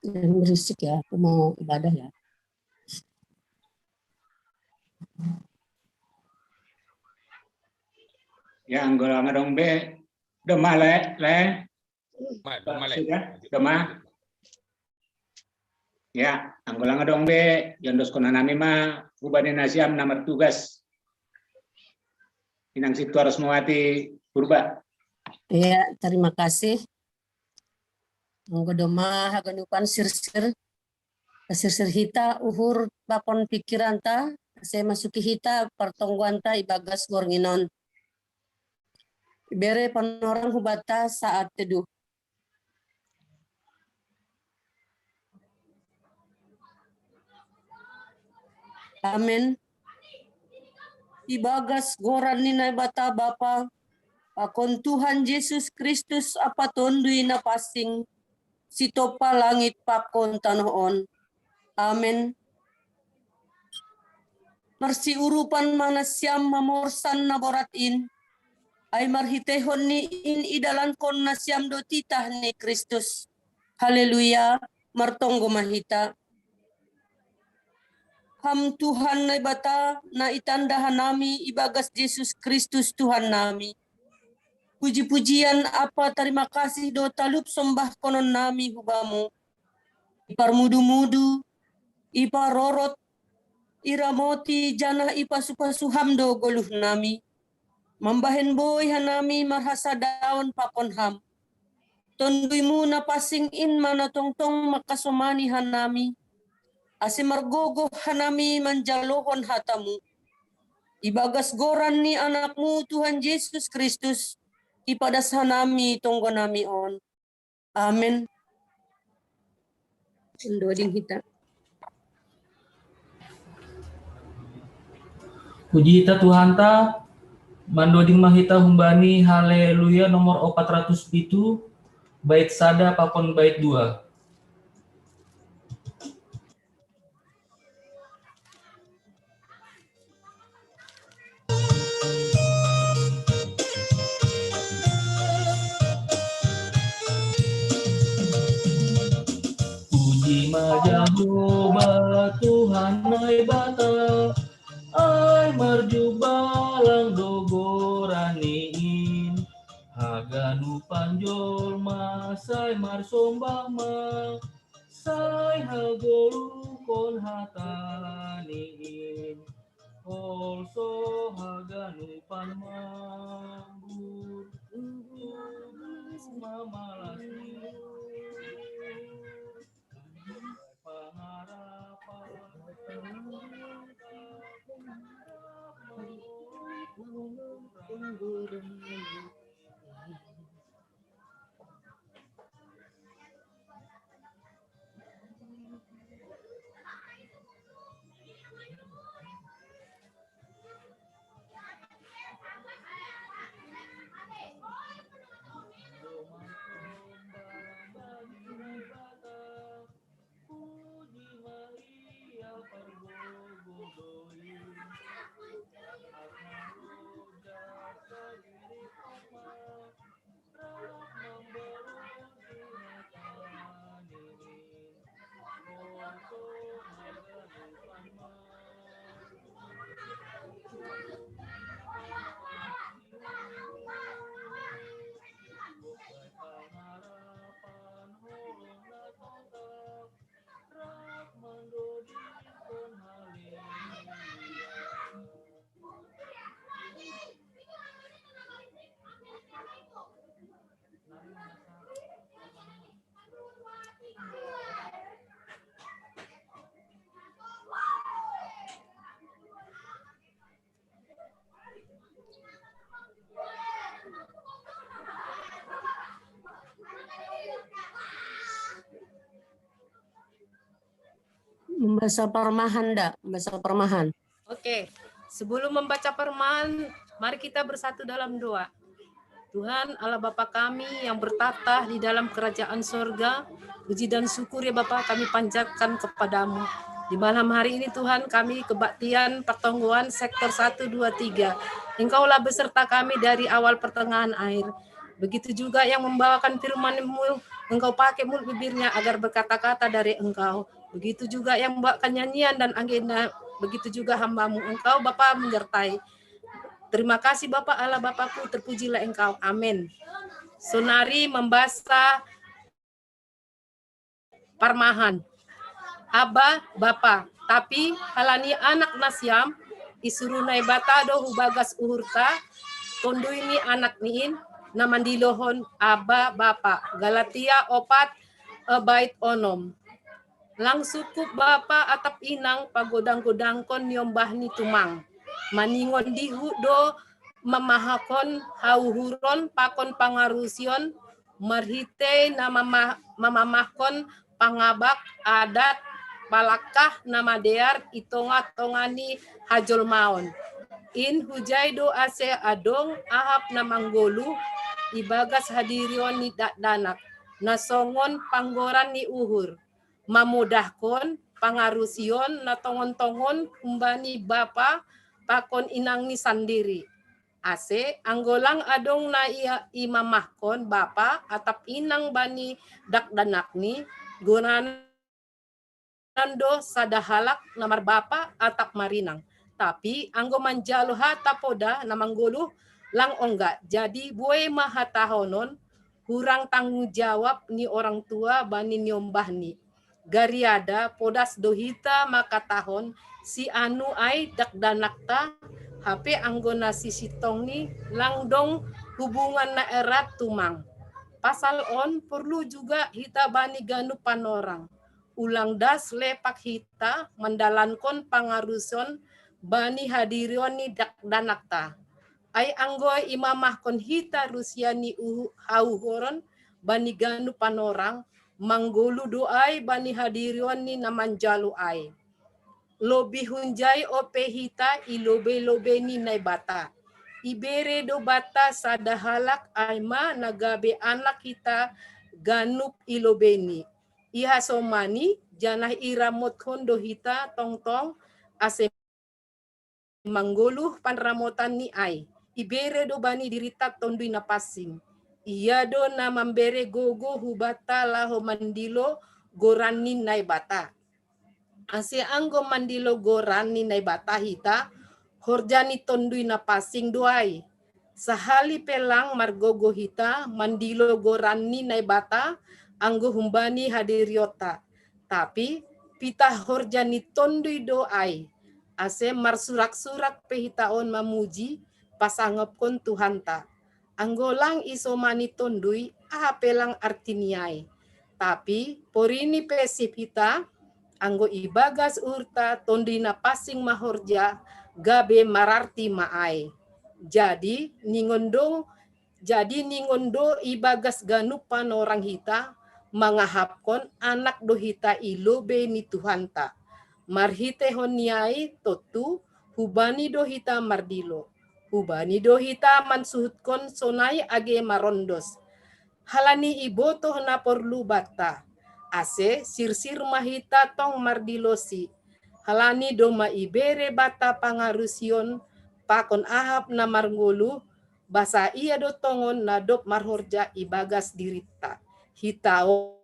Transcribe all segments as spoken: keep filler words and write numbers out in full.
Jangan berisik ya, aku mau ibadah ya. Ya, anggo langa dong be, dema le, le. Ma, dema le. Sudah, dema. Ya, anggo langa dong be, jondoskon hanami ma, huba ni nasiam na martugas. Inang Situarus Mawati Purba. Ya, terima kasih. Anggo doma haganupan sirsir, sirsir hita uhur pakon pikiranta, ase masuki hita partonggoanta ibagas gorngin on. Ibere panorang hubata saat teduh. Amen. Ibagas goran ni Naibata Bapa, pakon Tuhan Jesus Kristus ampa Tonduy Napansing, sitompa langit pakon tanoh on. Amen. Marsiurupan ma nasiam mamorsan na borat in, ai marhiteihon ni in idalankon nasiam do titah ni Kristus. Haleluya, martonggo ma hita. Ham Tuhan Naibata, na itanda hanami ibagas Jesus Kristus Tuhan nami. Puji-pujian ampa tarima kasih do talup sombahkonon nami hubamu. Iparmudu-mudu, iparorot, iramoti janah ipasu-pasu ham do goluh nami. Mambahen boi hanami marhasadaon pakon ham. Tonduymu Napansing in ma na tongtong mangkasomani hanami, ase margogoh hanami manjalohon hatamu. Ibagas goran ni Anakmu Tuhan Jesus Kristus, ipadas hanami tonggonami on. Amen. Ndoding hita. Puji hita Tuhanta, mandoding ma hita humbani Haleluya nomor opat ratus pitu, bait sada pakon bait dua. Puji ma Jahowa Tuhan Naibata, ai marjumpa lang do goran ni in. Haganupan jolma sai marsombah ma, sai hagoluhkon hata ni in. Holso haganupan mambur, tubu mamalas ni pangarapan. Membaca parmahan ndak? Membaca parmahan. Oke, sebelum membaca parmahan, mari kita bersatu dalam doa. Tuhan Allah Bapa kami yang bertatah di dalam kerajaan sorga, puji dan syukur ya Bapa kami panjatkan kepadamu. Di malam hari ini Tuhan kami kebaktian pertonggoan sektor satu, dua, tiga. Engkaulah beserta kami dari awal pertengahan akhir. Begitu juga yang membawakan firman-Mu, Engkau pakai mulut bibirnya agar berkata-kata dari Engkau. Begitu juga yang membawakan nyanyian dan agenda, begitu juga hamba-Mu. Engkau Bapa menyertai. Terima kasih Bapa Allah Bapakku, terpujilah Engkau. Amin. Sonari membasa parmahan. Abba, Bapa. Tapi halani anak nasiam, isuru Naibata do hubagas uhurta, tondui ni anak niin, na mandilohon Abba, Bapa. Galatia opat, e, bait onom. Lang sukup bapa atap inang pagodang-godangkon niombah ni tumang. Maningon dihu do mamahakon hauhuron pakon pangarusion marhitei na mama, mamamahkon pangabak adat palakah na madear i tonga-tonga ni hajolmaon. In hujai do ase adong ahap na manggoluh ibagas hadirion ni dakdanak na songon panggoran ni uhur, mamodahkon pangarusion na tongon-tongon humbani bapa pakon inangni sandiri. Ase anggo lang adong na ia imamahkon bapa atap inang bani dakdanakni, goranan do sada halak na marbapa atap marinang. Tapi anggo manjalo hata poda na manggoluh lang ongga, jadi buei ma hatahonon hurang tanggung jawab ni orang tua bani niombahni. Gariada podas do hita makatahon si anu ai dakdanakta, hape anggo na sisintongni lang dong hubungan na erat tumang. Pasal on porlu juga hita bani ganup panorang. Ulang das lepak hita mandalankon pangarusion bani hadirion ni dakdanakta. Ai anggo imamahkon hita rusia ni uhu, hauhoron bani ganup panorang, manggoluh do ai bani hadirion ni na manjalo ai. Lobi hunjai ope hita i lobei-lobei ni Naibata. Ibere do banta sada halak ai ma na gabe anak hita ganup i lobeini. Ihasomani, janah iramotkon do hita tongtong ase manggoluh panramotanni ai. Ibere do bani dirinta Tonduy Napansing. Ia do na mambere gogo hubanta laho mandilo goran ni Naibata. Ase anggo mandilo goran ni Naibata hita, horja ni Tonduy Napansing do ai. Sahali pe lang margogo hita mandilo goran ni Naibata anggo humbani hadirionta. Tapi pitah horja ni Tonduy do ai, ase marsurak-surak pe hita on mamuji, pasangaphon Tuhanta. Anggo lang isomani Tonduy, aha pe lang artini ai. Tapi porini pe sip hita, anggo ibagas uhurta Tonduy Napansing ma horja, gabe mararti ma ai. Jadi ningon do, jadi ningon do ibagas ganup panorang hita, mangahapkon anak do hita i lobei ni Tuhanta. Marhiteihon ni ai tontu, hubani do hita mardilo. Hubani do hita mansuhutkon sonai age marondos. Halani ibotoh na porlu banta. Ase sirsir ma hita tong mardilosi. Halani domma ibere banta pangarusion pakon ahap na marngolu, basa ia do tongon na dob marhorja ibagas dirinta. Hita on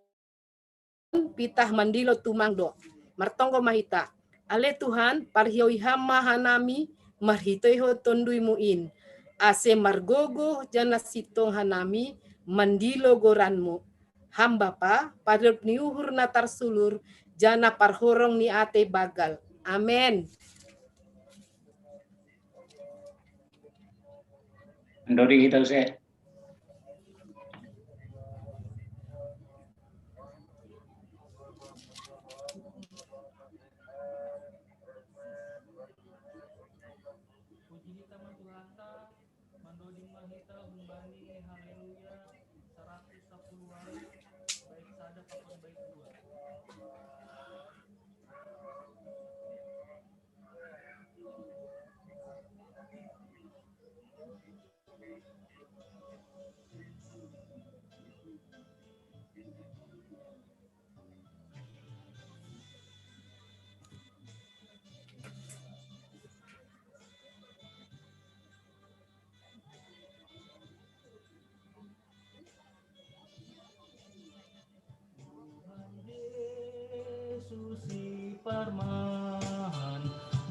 pitah mandilo tumang do. Martonggo ma hita. Ale Tuhan, parhiohi Ham ma hanami marhiteihon Tonduymu in. Ase margogoh janah sintong hanami mandilo goranmu. Ham Bapa, padop ni uhur na tarsulur, janah parhorong ni atei banggal. Amen. Andori hita use. Puji hita ma Tuhanta, mandoding ma hita humbani Haleluya saratus sapuluh ayat, bait sada pakon bait dua.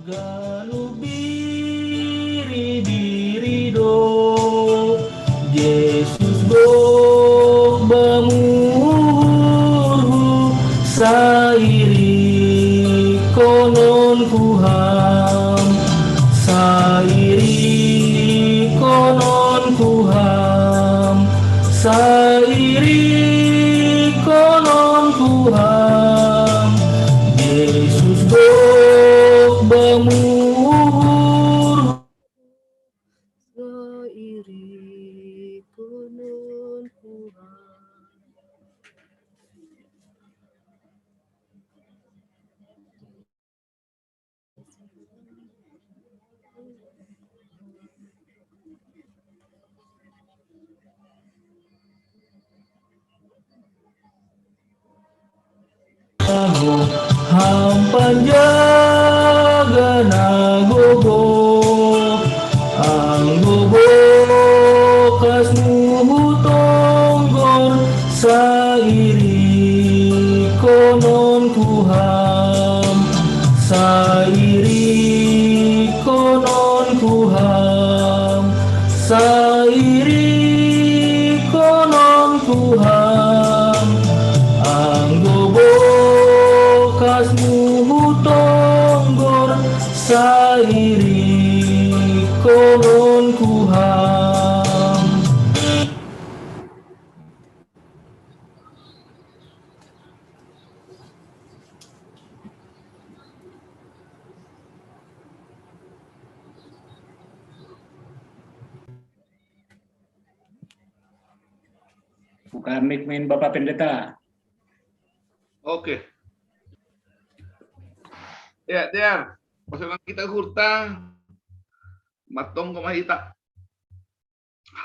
Ganup biri-biri do, Jesus gok bamuhur, sairi konon kuham, sairi konon kuham, sairi konon kuham, Jesus gok bamuhur. Sairi konon kuham. Ago ham panjaga na gogo, anggo bokas nuhu tonggor, sairi konon kuham, sairi konon kuham, sairi konon kuham, anggo bokas nuhu tonggor, sairi konon kuham. Buka mic main Bapak Pendeta. Oke. Ya, Tiar. Pasangan kita hurta. Matong ko mahita.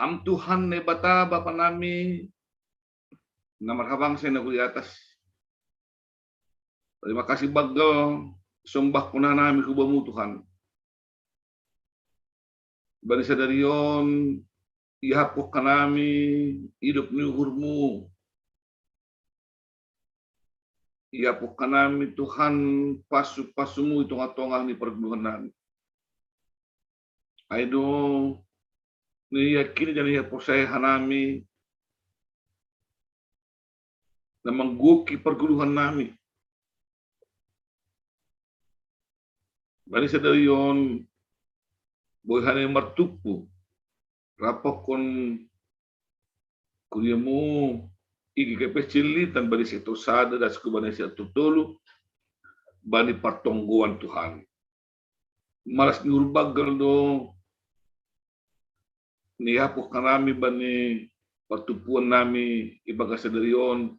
Ham Tuhan Naibata Bapa nami, na marhabangsa i nagori atas. Tarima kasih banggal sombahkon hanami hu Bamu Tuhan. Bani sadari on, iahap hanami idop ni uhurMu. Iahap hanami Tuhan pasu-pasuMu i tongah-tongah ni pargoluhan nami. Ai do na iakini janah iporsaya hanami na manggoki pargoluhan nami. Bani sadari on boi hanami martumpu rapohkon kuriaMu i G K P C Lilitan bani sektor sada das hu bani sektor tolu bani partonggoan Tuhan. Malas ni uhur banggal do na iahap hanami bani partumpuan nami ibagas sadari on,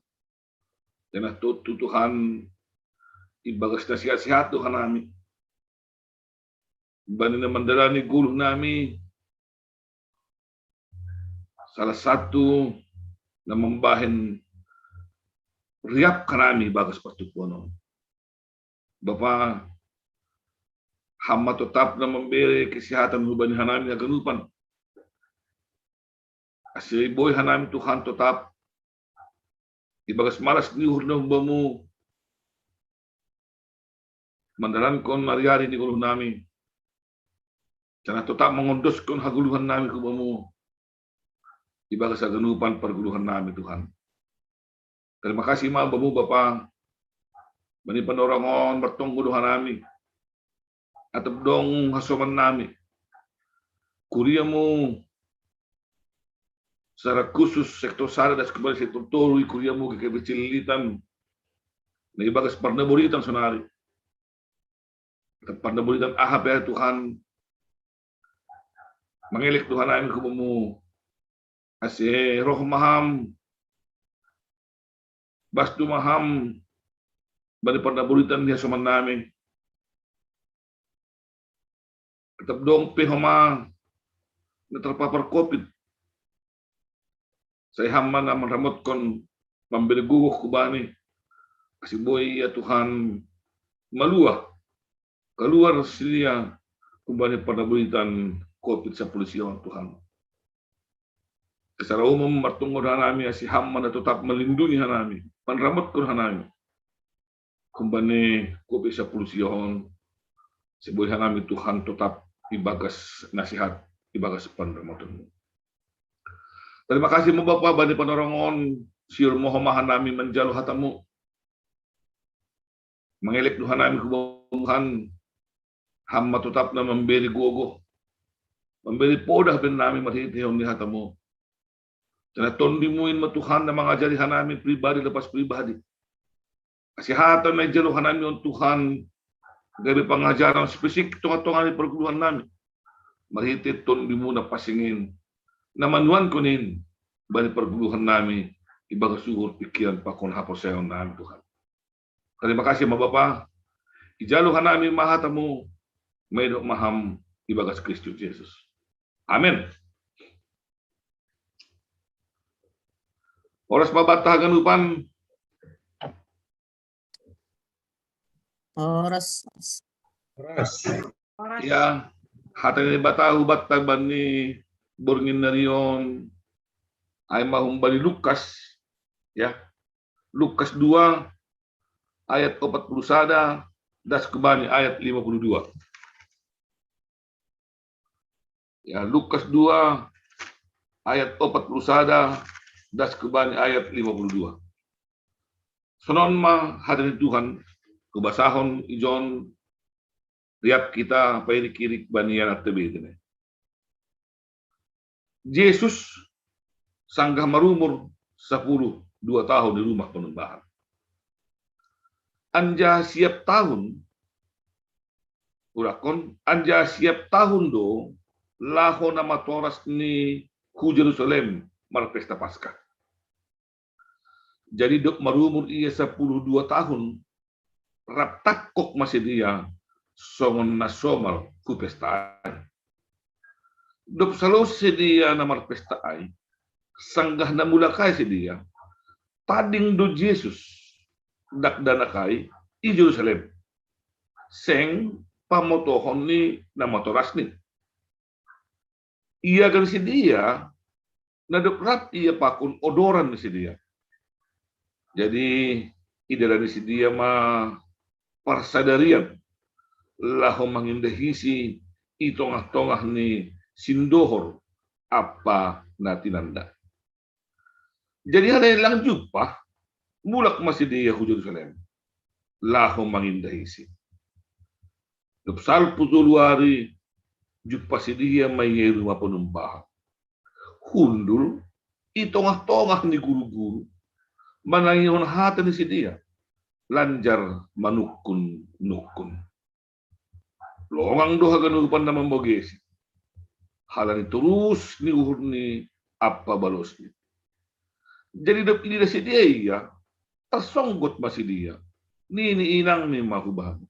janah tontu Tuhan ibagas na sehat-sehat do hanami. Bani na mandalani goluh nami, salah satu na mambahen riap hanami ibagas partumpuan on. Bapa, Ham ma totap na mambere kesehatan hubani hanami haganupan. Ase boi hanami Tuhan totap ibagas malas ni uhur nami hu Bamu mandalankon ari-ari ni goluh nami, janah totap mangondoskon hagoluhan nami hu Bamu ibagas haganupan pargoluhan nami Tuhan. Tarima kasih ma Bamu Bapa, bani panorang on martonggo do hanami. Atap dong hasoman nami. KuriaMu secara khusus sektor sada das hu bani sektor tolu i kuriaMu G K P C Lilitan na ibagas parnaboritan sonari. Atap parnaboritan aha pe Tuhan, mangelek do hanami hu Bamu, ase roh ma Ham, bastu ma Ham bani parnaboritan ni hasoman nami. Atap dong pe homa na tarpapar covid, sai Ham ma na manramotkon, mambere gogoh hubani, ase boi ia Tuhan maluah, kaluar sian ia hubani parnaboritan covid sampulu sia on Tuhan. Secara umum martonggo do hanami ase Ham ma na totap malindungi hanami, manramotkon hanami hubani covid sampulu sia on. Sibo'h hanami Tuhan totap ibagas nasihat, ibagas panramotonmu. Tarima kasih ma Bapa bani panorongon, siul ma ho ma hanami manjalo hatamu. Mangelek do hanami hu Tuhan, Ham ma totap na mambere gogo, mambere podah bennami marhitehon ni hatamu. Karna Tondimu in ma Tuhan na mangajari hanami pribadi lepas pribadi. Ase hata na ijalo hanami on Tuhan, gabe pangajaran sipesik tonga-tonga ni parguluhannami. Marhite Tondimu na pansing in, na manuankon in bani parguluhannami, ibagas uhur, pikiran pakon haporsayaonnami Tuhan. Tarima kasih ma Bapa, ijalo hanami ma hatamu, maidop ma Ham ibagas Kristus Jesus. Amen. Horas ma banta haganupan. Horas. Horas. Ya, hata ni Debata hu banta bani borngin na ri on, ai ma humbani Lukas, ya. Lukas dua ayat opat puluh sada das hu bani ayat lima puluh dua. Ya, Lukas dua ayat opat puluh sada das hu bani ayat lima puluh dua. Sonon ma hata ni Tuhan, hubasahon ijon riap hita pairik-irik bani anak tebetene. Jesus sanggah marumur sapuluh dua tahun di rumah panumbahan. Anjaha siap tahun, urangkon, anjaha siap tahun do laho na matoras ni hu Jerusalem marpesta Paskah. Jadi dob marumur ia sapuluh dua tahun, rap tangkok ma sidea songon na somal hu pesta ai. Dob salose sidea na marpesta ai, sanggah na mulak ai sidea, tading do Jesus dakdanak ai i Jerusalem, seng pamotohon ni na matorasni. Iagan sidea, na dob rap ia pakon odoran ni sidea. Jadi idalani sidea ma parsadarian laho mangindahisi i tongah-tongah ni sindohor ampa na tinanda. Jadi halani lang jumpah, mulak ma sidea hu Jerusalem laho mangindahisi. Dob salpu tolu ari, jumpah sidea ma ia i rumah panumbahan. Hundul i tongah-tongah ni guru-guru, manangihon hata ni sidea, lanjar manungkun-nungkun. Longang do haganupan na mambogesi, halani torus ni uhurni ampa balosni. Jadi dob ididah sidea ia, tarsonggot ma sidea. Nini inangni ma hubana: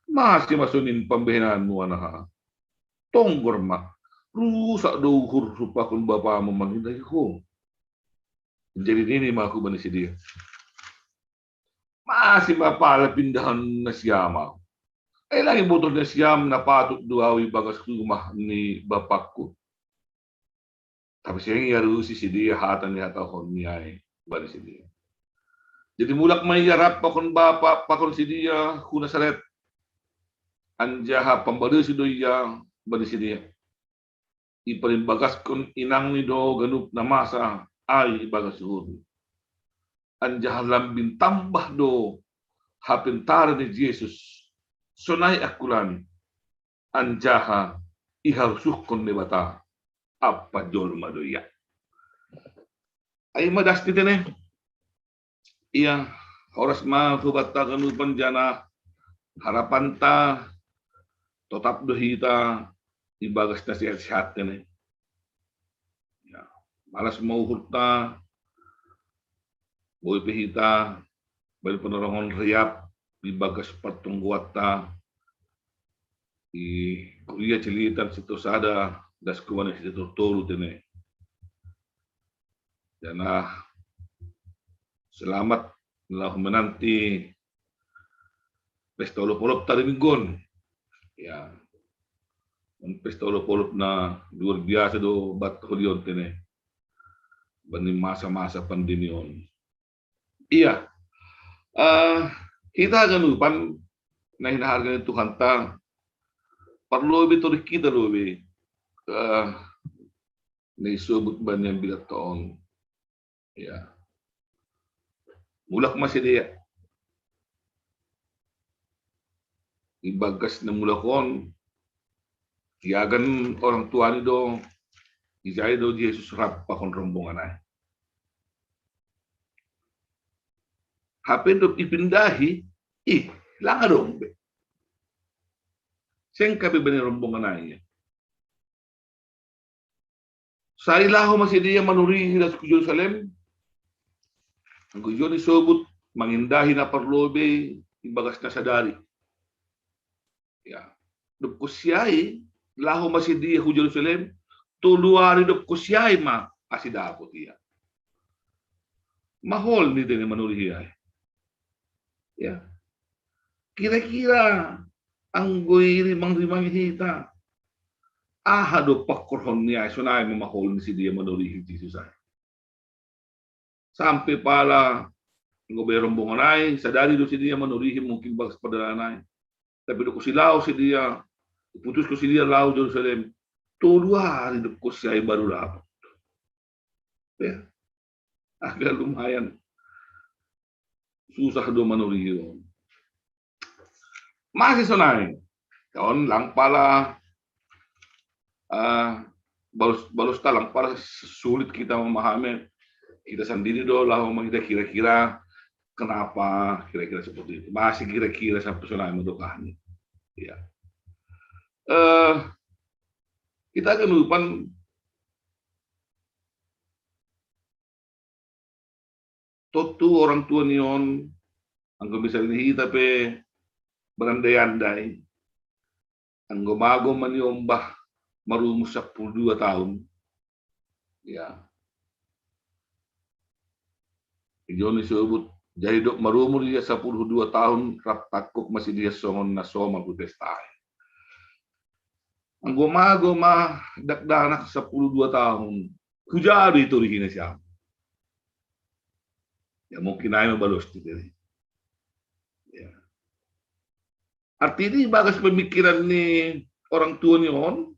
Mase ma songon i pambahenanmu, anaha? Tonggor ma, rusak do uhurhu pakon bapamu mangindahi ho. Jadi nini ma hubani sidea: Mase ma pala pindahon nasiam ahu? Ai lang ibotoh nasiam na patut do ahu ibagas rumah ni bapakku? Tapi seng iarusi sidea hata ni hatahonni ai bani sidea. Jadi mulak ma ia rap pakon bapa, pakon sidea hu Nasaret. Anjaha pambadosi do ia bani sidea. Iparimbagaskon inangni do ganup na masa ai ibagas uhurni. Anjaha lambin tambah do hapentaran ni Jesus, sonai angkulani, anjaha iharusuhkon Debata ampa jolma do ia. Ai ma das ni tene. Ia, horas ma hubanta haganupan, janah harapanta totap do hita ibagas na sehat-sehat tene. Ya, malas ma uhurta, boi pe hita bani panorongon riap ibagas partonggoanta i kuria Cililitan Sitosada das hu bani Sitotolu tene. Janah selamat laho menanti pesta olop-olopta di minggu on. Ya, pesta olop-olop na luar biasa do banta holion tene bani masa-masa pandemi on. Ia, eh, hita haganupan na hinaharga ni Tuhanta, parlobi torih kita lobi, eh, na isobut bani ambilan ta on. Ya. Mulak ma si dia. Ibagas na mulak on, tiagan orang tua ni do, ijai do Jesus rap pakon rombongan ai. Hape do ipindahi, ih, langa do be. Seng kabe bani rombongan ai. Sai laho ma si dia manurihi das ku Jerusalem. Anggo ijon isobut mangindahi na parlobi ibagas na sadari. Ya. Dob konsi ai, laho ma si dia hu Jerusalem, tolu ari dob konsi ai ma asi dapot ia. Mahol ni tene manurihi ai. Ya. Kira-kira anggo irimang-rimangi hita, aha do pangkorhon ni ai sonai ma mahol ni si dia manurihi Jesus ai. Sampe pala anggo be rombongan ai, sadari do si dia manurihi mungkin bagas pardalanan ai. Tapi do konsi laho si dia, putus konsi dia laho Jerusalem. Tolu ari do konsi ai baru dapot. Ya. Agak lumayan susah do manurihi on. Masih sonai. On lang pala, eh, balos, balos ta lang pala sulit kita memahami. Kita sandiri do laho mangida kira-kira kenapa kira-kira seperti itu. Masih kira-kira sampai sonai ma do kah ni. Ya. Eh, kita akan lupa tontu orang tua ni on, anggo misalnya hita pe berandai-andai, anggo mago ma niombah marumus sampulu dua taon. Ya. Ijon isobut, jadi dob marumur ia sampulu dua taon, rap tangkup ma si dia songon na somal hu pesta ai. Anggo mago ma dakdanak sampulu dua taon, huja do itorihina sian. Ya, mungkin ai ma balos tu tadi. Ya. Artinya bagas pemikiran ni orang tua ni on,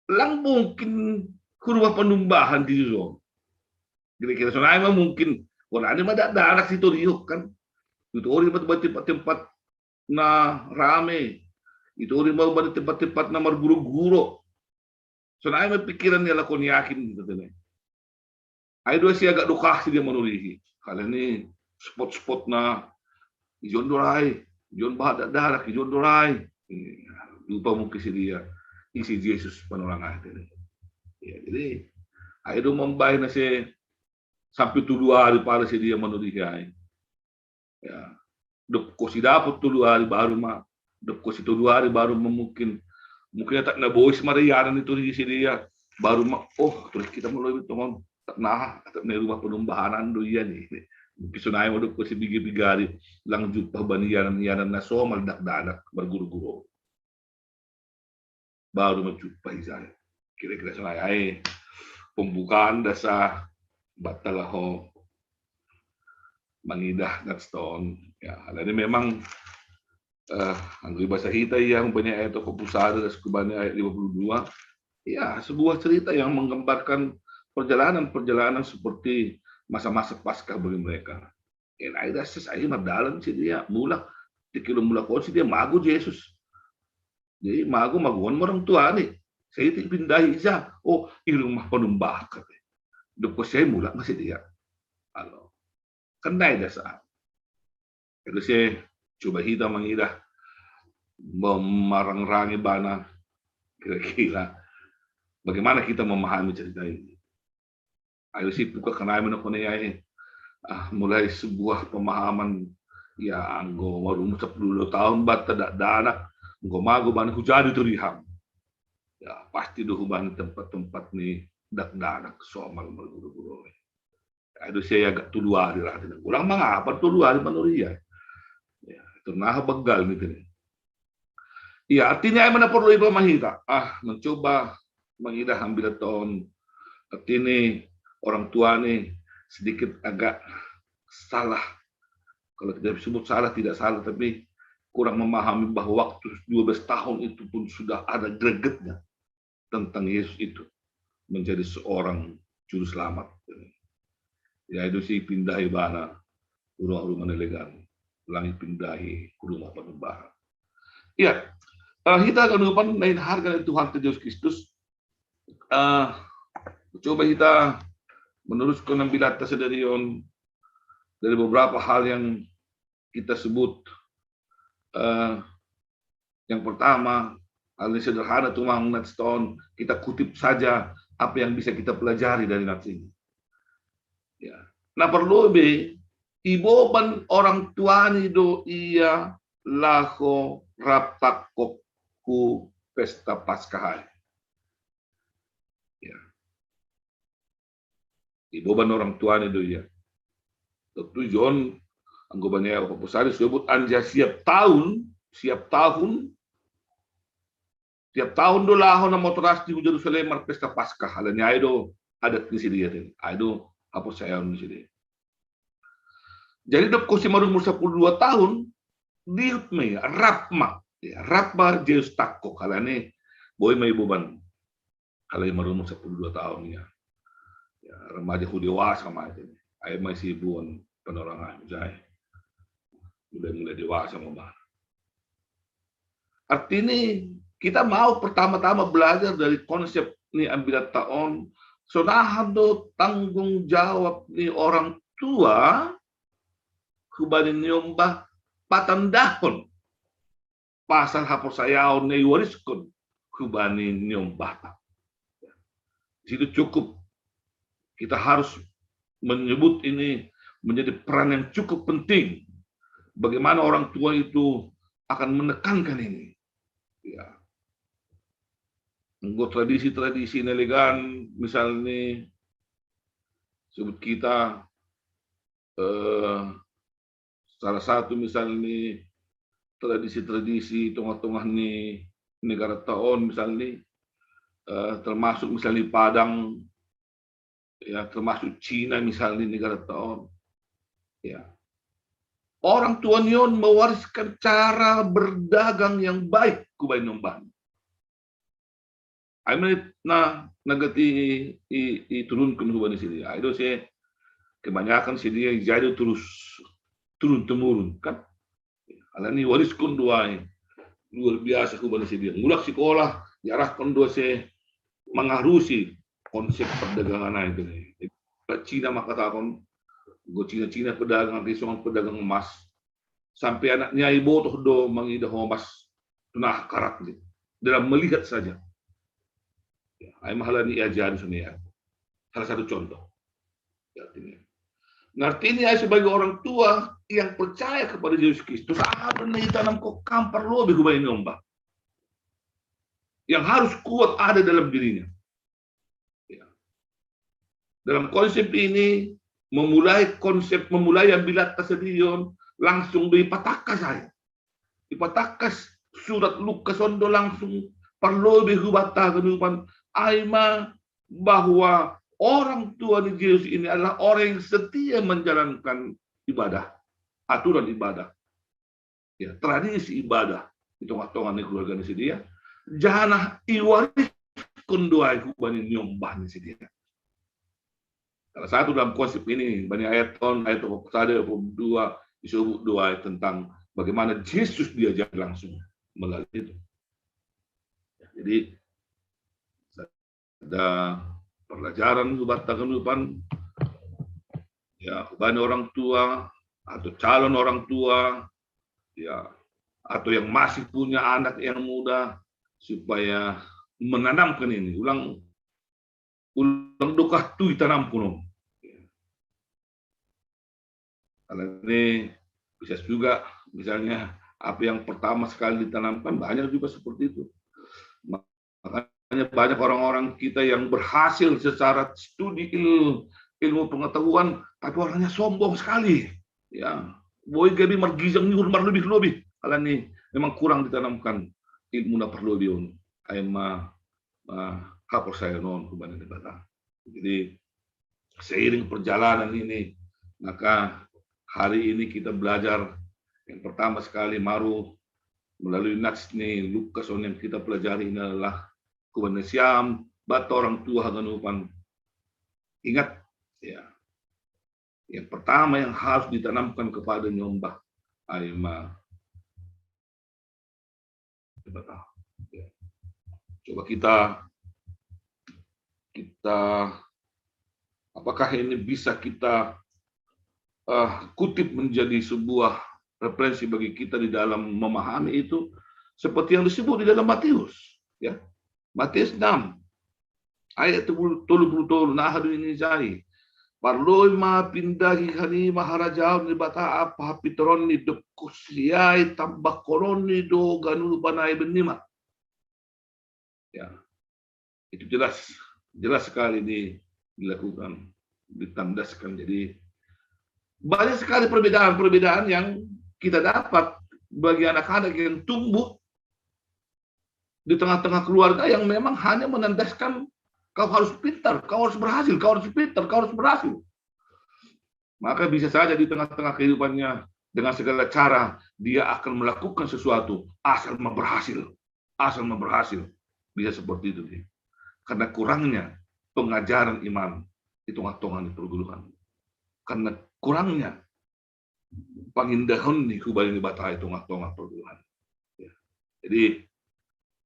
lang mungkin hu rumah panumbahan di on. Kira-kira sonai ma mungkin, wala ni ma dakdanak sitorihon kan. Itorih ma tempat-tempat na rame. Itorih ma tempat-tempat na marguroguro. Sonai ma pikiran ni halak on, yakin gitu tene. Ai do asi agak dokah si dia manurihi. Alani spot-spot na ijon do ra i, ijon bahat dakdanak, ijon do ra i. Lupa mungkin si dia ise Jesus panorang ai tene. Ya, jadi ai do mambahen asa sampe tolu ari pala si dia manurihi ai. Ya. Dob konsi dapot tolu ari baru ma, dob konsi tolu ari baru ma mungkin, mungkin atap na bois ma rianan itorihon si dia, baru ma, oh, torih hita ma lobi tongon, atap na aha, atap na i rumah panumbahanan do ia ni. Mungkin sonai ma dob konsi piga-piga ari, lang jumpah bani ianan-ianan na somal dakdanak marguroguro. Baru ma jumpah ijai. Kira-kira sonai ai pembukaan do asa batta laho mangidah nats ta on. Ya, alani memang, eh, anggo ibasa hita ia humbani ayat dua puluh sada das humbani ayat lima puluh dua, ya, sebuah cerita yang menggambarkan perjalanan-perjalanan seperti masa-masa Paskah bagi mereka. Ena ida ses ai mardalan si dia mulak, tingki do mulak on si dia mago Jesus. Jadi mago, magoan ma orang tua ni. Sai ipindahi ija, oh, i rumah panumbahan. Dob konsi ai mulak ma si dia. Alo. Kan ndai da saat. Jadi saya coba hita mangidah, mem-, marangrangi bana, kira-kira bagaimana kita memahami cerita ini. Ai do si puka kanai mena kone ai. Ah, mulai sebuah pemahaman, ya, anggo marumur sampulu dua taon batta dakdanak, anggo mago bani huja do itorihon. Ya, pasti do hubani tempat-tempat ni dakdanak somal marguroguro. Ai do si ai agak tolu ari ra tene. Ulang mangapa tolu ari manurihi ai. Ya, itu nah begal ni tene. Iya, artinya ai ma na porlu ipahami hita. Ah, mencoba mangidah ambilan ta on. Artinya orang tua ni sedikit agak salah. Kalau kita sebut salah, tidak salah, tapi kurang memahami bahwa waktu dua belas tahun itu pun sudah ada gregetnya tentang Yesus itu menjadi seorang juru selamat. Ya, itu sih pindahi bana, urang rumah nelegan, ulangi pindahi ke rumah penuh bara. Ya, eh, kita akan lupa lain harga dari Tuhan Yesus Kristus. Eh, coba kita meneruskan ambil atas dari on, dari beberapa hal yang kita sebut, eh, yang pertama, hal ini sederhana, cuma nats ton, kita kutip saja apa yang bisa kita pelajari dari nats ini. Ya. Nah, perlu be, iboban orang tuani do ia laho rap takkok ku pesta Paskah ai. Ya. Iboban orang tuani do ia. Tentu John, anggo bani aposari sebut anja siap tahun, siap tahun, tiap tahun do laho na motor asti ku Jerusalem marpesta Paskah, alani ai do adat ni sidea tadi, ai do haporsayaon ni sidea. Jadi dob kosi marumur sapuluh dua tahun, dihut ma ia, rap ma, ya, rap ma Jesus takkok, alani boi ma iboban. Alai marumur sapuluh dua tahun ia. Ya, remaja hu dewasa ma ia. Ai ma isi buan panorang ai, mulai, mulai dewasa ma ba. Artinya, kita mau pertama-tama belajar dari konsep ni ambilan taon, sonahan do tanggung jawab ni orang tua hubani niombah patandahon pasal haporsayaon na iwariskon hubani niombahta. Di situ cukup kita harus menyebut ini menjadi peran yang cukup penting. Bagaimana orang tua itu akan menekankan ini. Ya. Anggo tradisi-tradisi nelegan, misalnya, sebut kita, eh, salah satu misalnya tradisi-tradisi tongah-tongah ni negara taon misalnya, eh, termasuk misalnya Padang, ya, termasuk Cina misalnya negara taon. Ya. Orang tua nion mewariskan cara berdagang yang baik hubani niombahna. Ai ma na, na gati i, i, iturunkan hubani sidea. Ai do se kebanyakan sidea jadi terus turun temurun kan. Alani wariskon do ai luar biasa hubani sidea. Mulak sikola diarahkon do se mangarusi konsep perdagangan ai. Cina mangkatahon, anggo Cina-Cina pedagang, anggo songon pedagang emas, sampai anak ni ai ibotoh do mangido emas tu na karat ni dalam melihat saja. Ya, ai ma alani iajari songon i. Salah satu contoh. Ya, artinya. Nah, artinya sebagai orang tua yang percaya kepada Yesus Kristus, apa yang ditanamkon parlobei hubani niombah yang harus kuat ada dalam dirinya. Ya. Dalam konsep ini, memulai konsep, memulai ambilan taon langsung dipatahkan saya. Dipatahkan surat Lukas on do langsung parlobei hubanta haganupan ai ma bahwa orang tua ni Jesus ini adalah orang yang setia menjalankan ibadah, aturan ibadah, ya, tradisi ibadah di tongah-tongah ni keluarga ni sidea, janah iwariskon do ai hubani niombah ni sidea. Salah satu dalam konsep ini, bani ayat on, ayat dua puluh satu, dua puluh dua, disebut do ai tentang bagaimana Jesus diajar langsung melalui itu. Jadi, ada pelajaran hubanta haganupan, ya, hubani orang tua atau calon orang tua, ya, atau yang masih punya anak yang muda, supaya menanamkan ini. Ulang, ulang do kah tu itanamkon on. Karena ini bisa juga, misalnya, apa yang pertama sekali ditanamkan, banyak juga seperti itu. Makanya banyak orang-orang kita yang berhasil secara studi il-, ilmu pengetahuan, tapi orangnya sombong sekali. Ya, boi gabe margijang ni uhur marlobih-lobih. Alani memang kurang ditanamkan ilmu na parlobih on. Ai ma, ah, haporsayaon on hubani Debata. Jadi, seiring perjalanan ini, maka hari ini kita belajar yang pertama sekali, maru melalui nats ni Lukas on yang kita pelajari ini adalah kubanesiam bata orang tua haganupan. Ingat, ya, yang pertama yang harus ditanamkan kepada nyombah ai ma Coba kita, kita, apakah ini bisa kita uh, kutip menjadi sebuah referensi bagi kita di dalam memahami itu, seperti yang disebut di dalam Matius, ya. Matius enam ayat tolu puluh tolu, nah, hadu ini jai. Parloi ma pindahi hanima harajaon ni Debata apa hapintoron ni, dob husiai tambahkonon ni do ganupan ai bennima. Ya. Itu jelas, jelas sekali di, dilakukan, ditandaskan. Jadi banyak sekali perbedaan-perbedaan yang kita dapat bagi anak-anak yang tumbuh di tengah-tengah keluarga yang memang hanya menandaskan kau harus pintar, kau harus berhasil, kau harus pintar, kau harus berhasil. Maka bisa saja di tengah-tengah kehidupannya dengan segala cara dia akan melakukan sesuatu asal mau berhasil, asal mau berhasil. Bisa seperti itu dia. Karena kurangnya pengajaran iman di tengah-tengah pergumulan. Karena kurangnya pangindahon ni hubahen ni Debata i tongah-tongah pergumulan. Ya. Jadi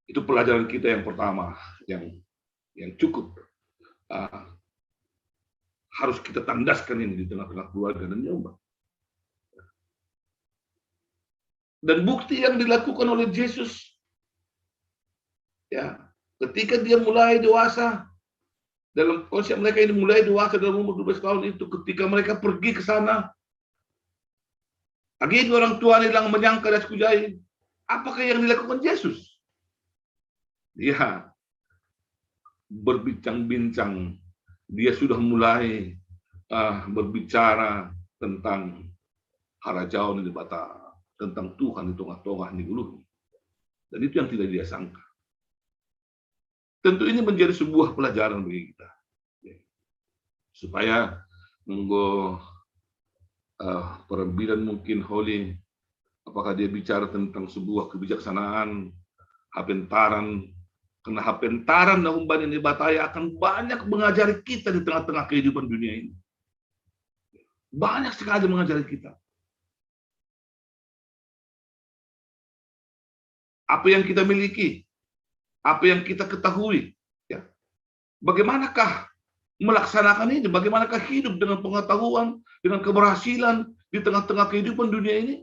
itu pelajaran kita yang pertama yang yang cukup uh, harus kita tandaskan ini di tengah-tengah keluarga dan nyombah. Dan bukti yang dilakukan oleh Yesus, ya, ketika dia mulai dewasa, dalam konsep mereka ini mulai dewasa dalam umur dua belas tahun itu, ketika mereka pergi ke sana, lagi orang tua ni lang menyangka das kujai, apakah yang dilakukan Yesus? Dia berbincang-bincang, dia sudah mulai uh, berbicara tentang harajaon ni Debata, tentang Tuhan di tengah-tengah ni gulu. Dan itu yang tidak dia sangka. Tentu ini menjadi sebuah pelajaran bagi kita. Supaya nunggu uh, perambilan mungkin holi, apakah dia bicara tentang sebuah kebijaksanaan, hapentaran, karena hapentaran na humbani ni Debata akan banyak mengajari kita di tengah-tengah kehidupan dunia ini. Banyak sekali mengajari kita. Apa yang kita miliki, apa yang kita ketahui, ya. Bagaimanakah melaksanakan ini? Bagaimanakah hidup dengan pengetahuan, dengan keberhasilan di tengah-tengah kehidupan dunia ini?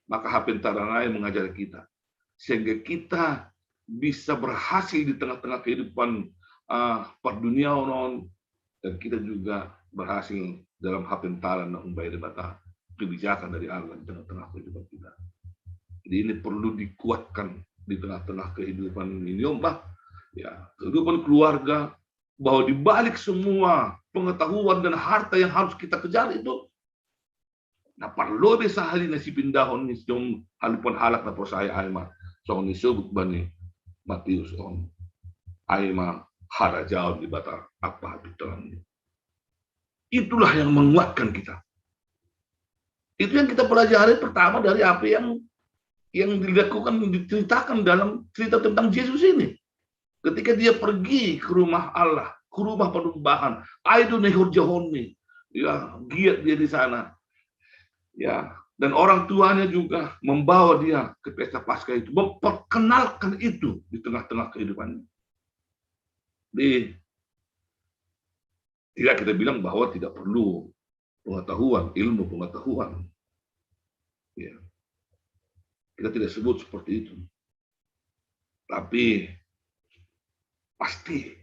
Maka hapentaran ai mengajari kita sehingga kita bisa berhasil di tengah-tengah kehidupan uh, parduniaon on, dan kita juga berhasil dalam hapentaran na humbani Debata, kebijakan dari Allah di tengah-tengah kehidupan kita. Jadi ini perlu dikuatkan di tengah-tengah kehidupan ini, Om, bah. Ya, kehidupan keluarga, bahwa di balik semua pengetahuan dan harta yang harus kita kejar itu, na parlobei sahali na sipindahon ni siom halumpon halak na porsaya ai ma, songon disebut bani Matius on, ai ma harajaon ni Debata apa hapintoron ni. Itulah yang menguatkan kita. Itu yang kita pelajari pertama dari apa yang yang dilakukan, diceritakan dalam cerita tentang Yesus ini. Ketika dia pergi ke rumah Allah, ke rumah penyembahan, ai do na ihorjahon ni, ya, giat dia di sana. Ya, dan orang tuanya juga membawa dia ke pesta Paskah itu, memperkenalkan itu di tengah-tengah kehidupannya. Di, tidak kita bilang bahwa tidak perlu pengetahuan, ilmu pengetahuan. Ya. Kita tidak sebut seperti itu. Tapi pasti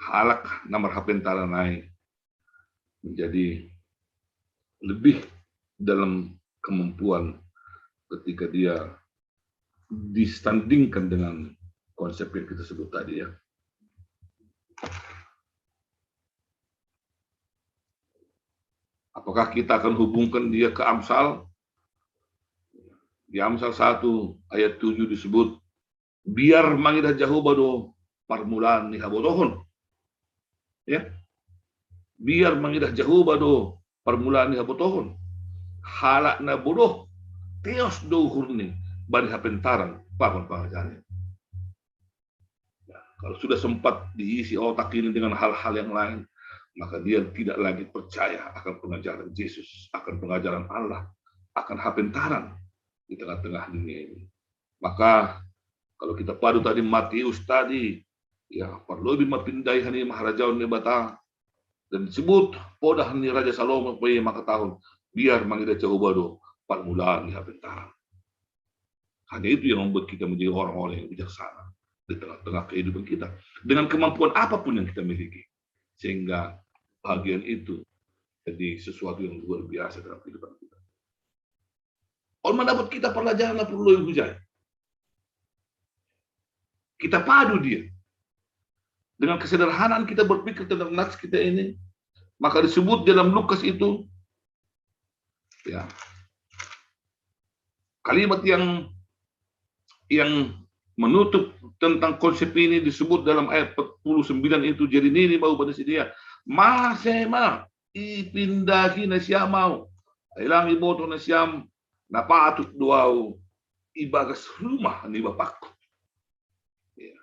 halak na marhapentaran ai menjadi lebih dalam kemampuan ketika dia disandingkan dengan konsep yang kita sebut tadi, ya. Apakah kita akan hubungkan dia ke Amsal? Di Amsal satu ayat tujuh disebut, biar mangidah Jahowa do parmulaan ni habotohon. Ya. Biar mangidah Jahowa do parmulaan ni habotohon. Halak na bodoh, teos do uhurni, bani hapentaran pakon pangajaran. Ya, kalau sudah sempat diisi otak ini dengan hal-hal yang lain, maka dia tidak lagi percaya akan pengajaran Yesus, akan pengajaran Allah, akan hapentaran di tengah-tengah dunia ini. Maka kalau kita padu tadi Matius tadi, ya, parlu lebih mapindahi hani maharajaon ni Debata, dan disebut podah ni Raja Salomo pe maka tahun, biar mangida coba do parmulaan ni hapentaran. Hanya itu yang membuat kita menjadi orang-orang yang bijaksana di tengah-tengah kehidupan kita, dengan kemampuan apapun yang kita miliki, sehingga bagian itu jadi sesuatu yang luar biasa dalam kehidupan kita. Orang mendapat kita pelajaran perlu hujai. Kita padu dia dengan kesederhanaan kita berpikir tentang nats kita ini, maka disebut dalam Lukas itu, ya, kalimat yang yang menutup tentang konsep ini disebut dalam ayat empat puluh sembilan itu. Jadi ini mau pada dia, masema ipindahi na siam au, ilang iboto na siam na patut do au ibagas rumah ni Bapakku. Ya.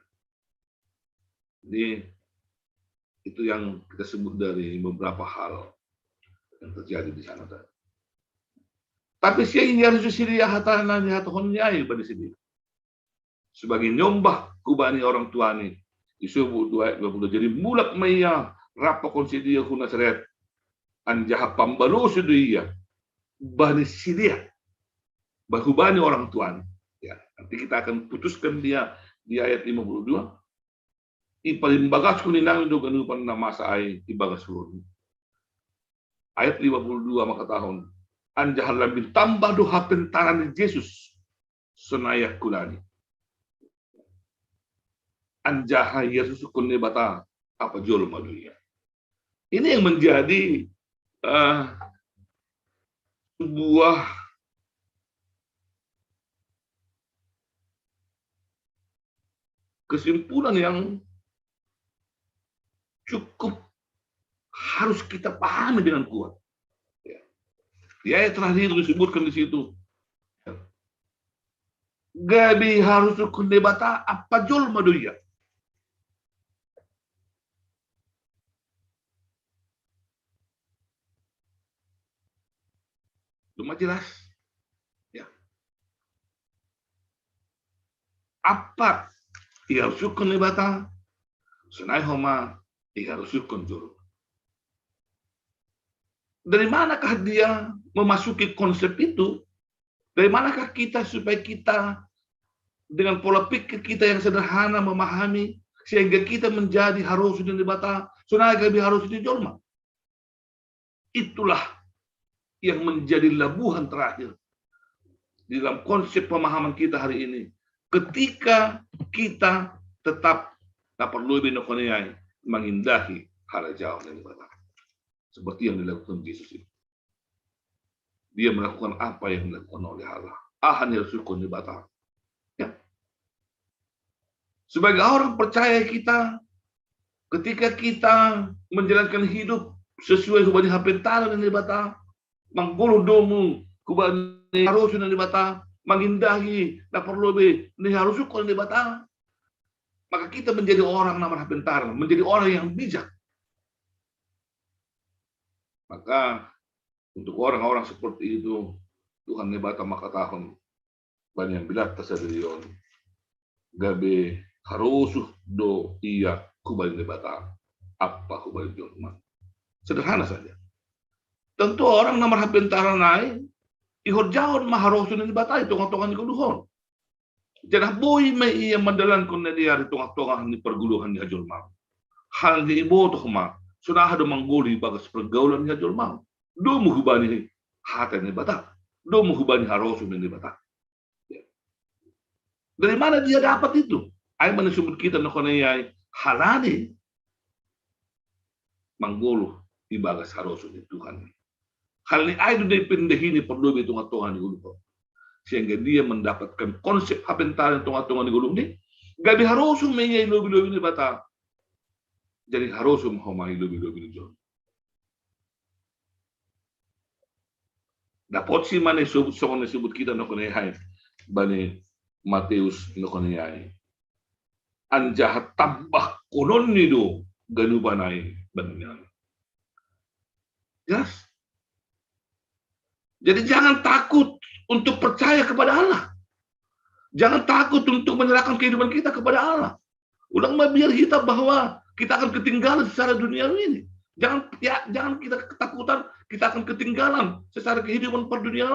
Ini itu yang kita sebut dari beberapa hal yang terjadi di sana tadi. Tapi sia i harus sia hata na nihatahon ni ai bani sidea, sebagai nyombah kubani orang tuani. Disebut dua ayat dua puluh. Jadi mulak ma ia rap pakon sidea hu Nasaret, anjaha pambalosi do ia bani sidea, hubani orang tuani. Ya, nanti kita akan putuskan dia di ayat lima puluh dua. Ipalimbagaskon inang do ganupan na masa ai ibagas ulaon. Ayat lima puluh dua maka tahun, anjaha lambin tambah do hapentaran ni Jesus sonai angkulani. Anjaha iharusukon ni Debata ampa jolma do ia. Ini yang menjadi uh, sebuah kesimpulan yang cukup harus kita pahami dengan kuat. Ya. Di ayat terakhir disebutkan di situ, gabe iharusukon ni Debata ampa jolma do ia. Cuma jelas. Ya. Ampa iharusukon ni Debata, sonai homa iharusukon jolma. Dari manakah dia memasuki konsep itu? Dari manakah kita supaya kita dengan pola pikir kita yang sederhana memahami sehingga kita menjadi harosuh ni Debata, sonai gabe harosuh ni jolma? Itulah yang menjadi labuhan terakhir di dalam konsep pemahaman kita hari ini. Ketika kita tetap na parlobei na hona i ai mangindahi harajaon ni Debata. Seperti yang dilakukan Yesus itu. Dia melakukan apa yang dilakukan oleh Allah. Aha na iharusukon ni Debata. Ya. Sebagai orang percaya kita, ketika kita menjalankan hidup sesuai hubani hapentaran ni Debata, manggoluh domu hubani harosuh ni Debata, mangindahi na parlobei na iharusukon ni Debata, maka kita menjadi orang na marhapentaran, menjadi orang yang bijak. Maka untuk orang-orang seperti itu, Tuhan ni Debata maka tahun bani ambilatta sadari on, gabe harosuh do ia hubani Debata ampa hubani jolma. Sederhana saja. Tentu orang na marhapentaran ai ihorjahon ma harosuh ni Debata i tongah-tongah ni goluh on. Janah boi ma ia mandalankon na dear i tongah-tongah ni pargoluhan ni hajolmaon. Hal ni ibotoh ma, sonaha do manggoluh ibagas pargaulan ni hajolmaon. Domu hubani hata ni Debata, domu hubani harosuh ni Debata. Ya. Dari mana dia dapat itu? Ai mana sumut kita na hona i ai halani manggoluh ibagas harosuh ni Tuhan. Hal ni ai do dipindahi ni parlobei tongah-tongah ni goluh on. Sehingga dia mendapatkan konsep hapentaran tongah-tongah ni goluh ni, gabe harosuh ma ia i lobei-lobei ni Debata. Jadi harosuh ma homa i lobei-lobei ni jolma. Dapotsi ma na isubut songon na isubut kita na hona i ai. bani Matius ino koniai. Anjaha tambahkononni do ganupan ai bani nami. Jelas? Jadi jangan takut untuk percaya kepada Allah. Jangan takut untuk menyerahkan kehidupan kita kepada Allah. Ulang mabiar kita bahwa kita akan ketinggalan secara dunia ini. Jangan, ya, jangan kita ketakutan kita akan ketinggalan secara kehidupan perdunia.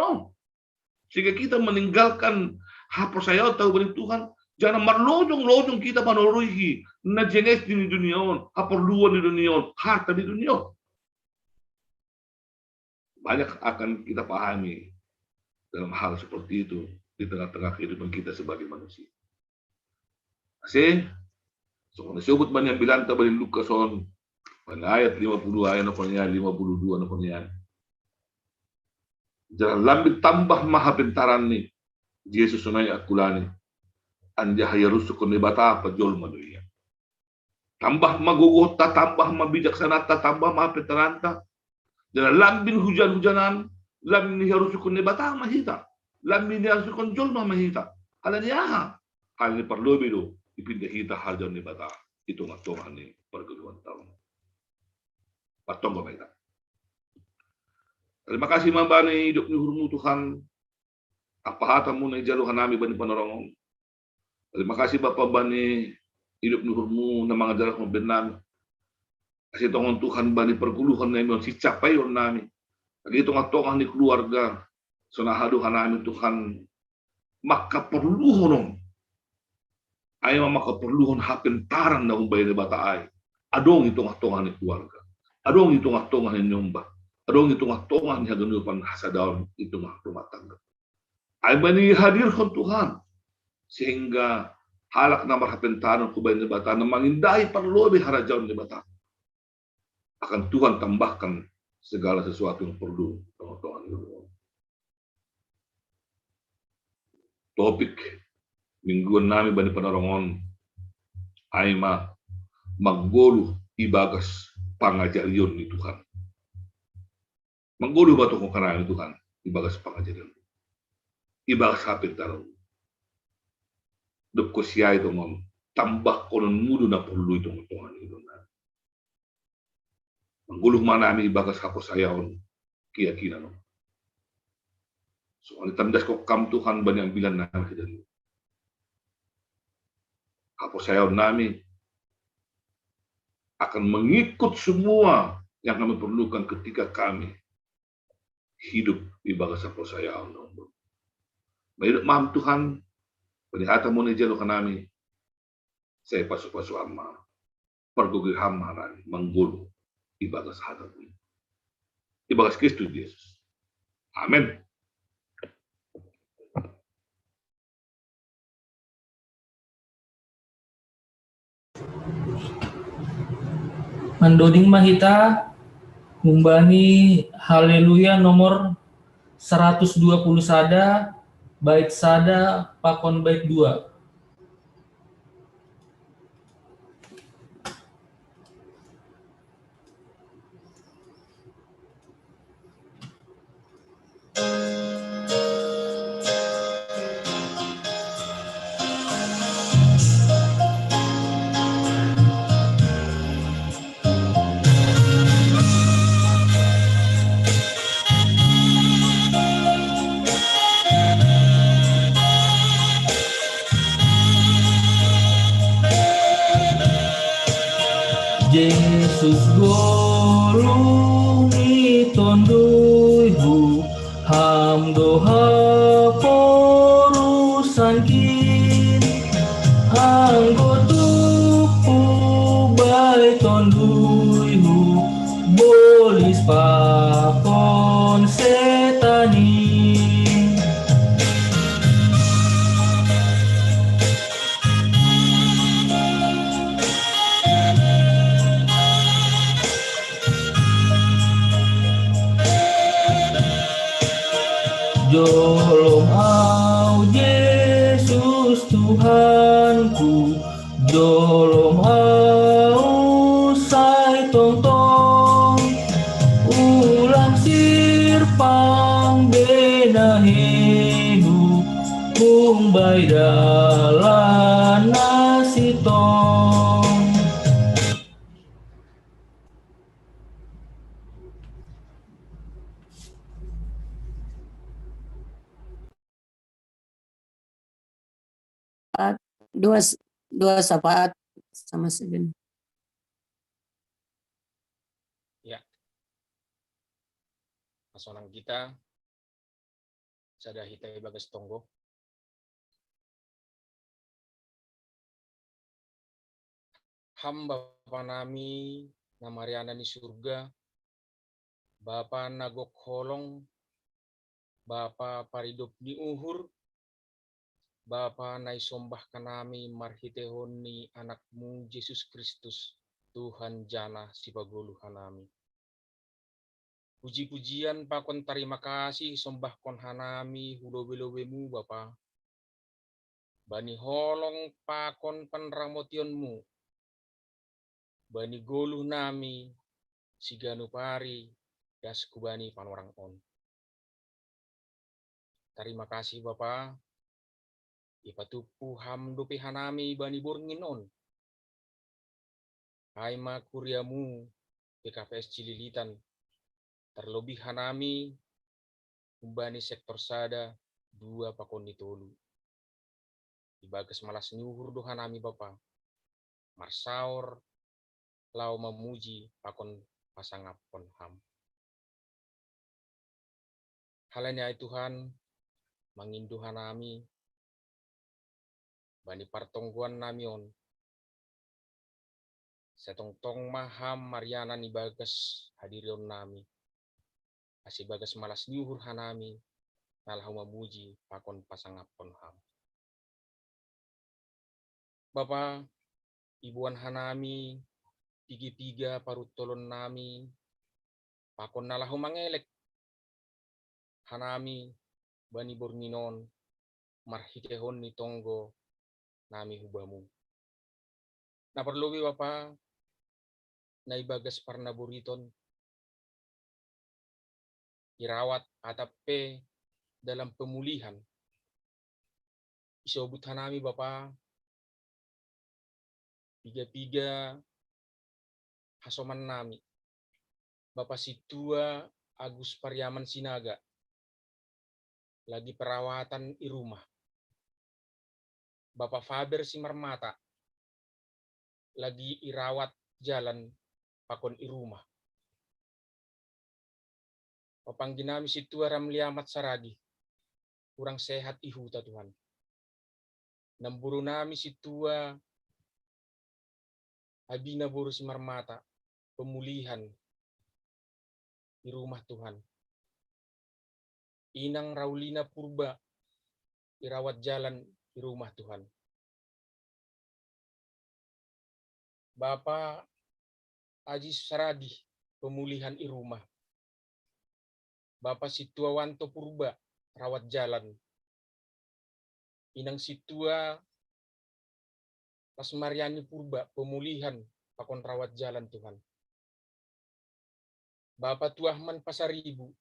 Sehingga kita meninggalkan haposayaon tahu bani Tuhan. Jangan marlojong-lojong kita manoruhi na jenis di dunia on, haporluan di dunia on, harta di dunia on. Banyak akan kita pahami dalam hal seperti itu di tengah-tengah kehidupan kita sebagai manusia. Masih, so disebut banyak bilang bani Lukas on, bani ayat lima puluh ayat no konian, lima puluh dua no konian. Jangan lambik tambah maha pentaran ni Yesus sonai akulani. Anjaha ia rusuk ni bata apa jol manusia. Tambah magogohta, tambah mabijaksanata, tambah maha pentaranta. Jangan lambin hujan-hujanan, lambin ia rusuk ni bata mahita. Lambin ia rusuk jol mahita. Halani aha? Halani parlobi do ipinda hita harjaon ni bata i tongah-tongah ni pargoluhan tahu. Patonggo baita. Terima kasih mambani hidup ni hurmu Tuhan. Apa hata mu na ijalo hanami bani panarongon. Terima kasih Bapa bani hidup ni hurmu na mangajar hon benang. Kasih tongon Tuhan bani perguluhan nami on sicapaion nami. Lagi tongah-tongah ni keluarga. Sonahadu hanami Tuhan maka perluhon on. Ai ma maka perluhon hapentaran na umbai ni bata ai. Adong i tongah-tongah ni keluarga. Adong i tongah-tongah ni nyomba. Adong i tongah-tongah ni haganupan hasadaon i tongah rumah tangga. Ai bani hadirhon Tuhan. Sehingga halak na marhapentaran kubai ni bata na mangindai parlobi harajaon ni bata. Akan Tuhan tambahkan segala sesuatu yang perlu tongah-tongah ni. Topik mingguan nami bani panarongon ai ma manggoluh ibagas pangajarion ni Tuhan. Manggoluh ma tongah hanami Tuhan ibagas pangajarion, ibagas hapentaran. Dob kosiai tongon tambahkonon mudu na porlu i tongah-tongah ni. Manggoluh ma nami ibagas haposayaon keyakinan on. So ani tandaskon kam Tuhan bani ambilan nami hidari. Haposayaon nami akan mengikut semua yang kami perlukan ketika kami hidup ibagas haposayaon. Mahidup ma ham Tuhan, bani hata mu na ijalo hanami, sai pasu-pasu ham ma, pargogoi ham ma hanami manggoluh ibagas hata mu. Ibagas Kristus Jesus. Amen. Mandoding ma hita humbani Haleluya nomor saratus dua puluh sada, bait sada pakon bait dua. Jesus goluh ni tonduyhu, ham do haporusangkin, anggo tuk hubai tonduyhu, bolis pakon setan i. Jolom au Jesus Tuhanku, jolom au sai tongtong, ulang sirpang be na hehe hu, hu Dalan nasitong. Dua, dua sapaat sama seven. Ya. Pasonang kita, sada hita ibagas tonggo. Ham Bapa nami na marianan i surga, Bapa na gok holong, Bapa paridop ni uhur, Bapa na isombah hanami marhitehon ni Anakmu Jesus Kristus, Tuhan jana sipagoluh hanami. Puji-pujian pakon tarima kasih isombahkon hanami hu lobei-lobeimu Bapa. Bani holong pakon panramotionmu, bani goluh nami siganup ari das hubani panorang on. Tarima kasih Bapa, ipatumpu Ham dope hanami bani borngin on. Ai ma kuriamu P K P S Cililitan, tarlobih hanami humbani sektor sada, dua pakon ni tolu. Ibagas malas ni uhur do hanami Bapa, marsaor laho mamuji pakon pasangaphon Ham. Halani ai Tuhan, mangindo hanami bani partonggoan nami on, sai tongtong ma Ham marianan ibagas hadirion nami, ase ibagas malas ni uhur hanami na laho mamuji pakon pasangaphon Ham. Bapa, iboan hanami piga-piga paruntolon nami, pakon na laho mangelek hanami bani borngin on marhitehon ni tonggo nami hu Bamu. Na parlobei Bapa, na ibagas parnaboriton, irawat atap pe dalam pemulihan. Isobut hanami Bapa, piga-piga hasoman nami, Bapa Sintua Agus Pariaman Sinaga, lagi perawatan i rumah. Bapa Faber Simarmata, lagi irawat jalan pakon i rumah. Papanggi nami Sintua Ramli Amat Saragih, kurang sehat i huta Tuhan. Namboru nami Sintua Abina boru Simarmata, pemulihan i rumah Tuhan. Inang Raulina Purba, irawat jalan i rumah Tuhan. Bapa Aji Saragih, pemulihan i rumah. Bapa Sintua Wanto Purba, rawat jalan. Inang Sintua Las Mariani Purba, pemulihan pakon rawat jalan Tuhan. Bapa Tuahman Pasaribu,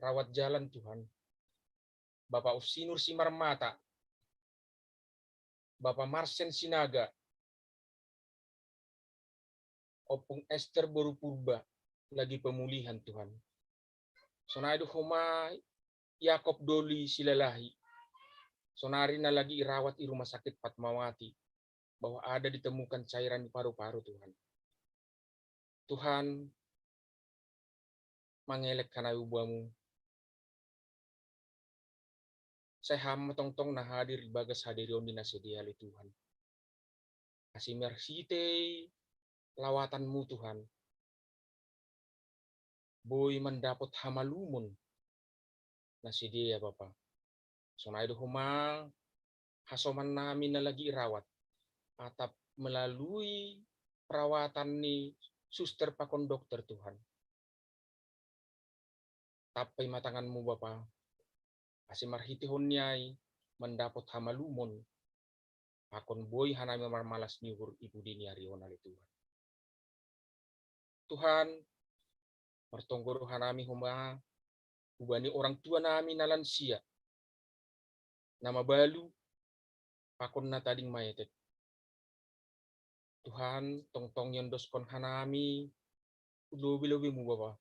rawat jalan Tuhan. Bapa Usinur Simarmata, Bapa Marsen Sinaga, Ompung Ester boru Purba, lagi pemulihan Tuhan. Sonai do homa Yakob Doli Silalahi, sonari na lagi irawat i rumah sakit Fatmawati, bahwa ada ditemukan cairan di paru-paru Tuhan. Tuhan, mangelek hanami hu Bamu. Sai Ham ma tongtong na hadir ibagas hadirion ni na sidea ale Tuhan. Ase marhitei lawatanmu Tuhan, boi mandapot hamalumon na sidea Bapa. Sonai do homa hasoman nami na lagi irawat, atap melalui perawatan ni suster pakon dokter Tuhan. Tampei ma tanganmu Bapa, ase marhiteihon ni ai mandapot hamalumon, pakon boi hanami marmalas ni uhur i pudi ni ari on ale Tuhan. Tuhan, martonggo do hanami homa hubani orang tua nami na lansia, na mabalu, pakon na tading maetek. Tuhan, tongtong iondoskon hanami, lobi-lobimu Bapa.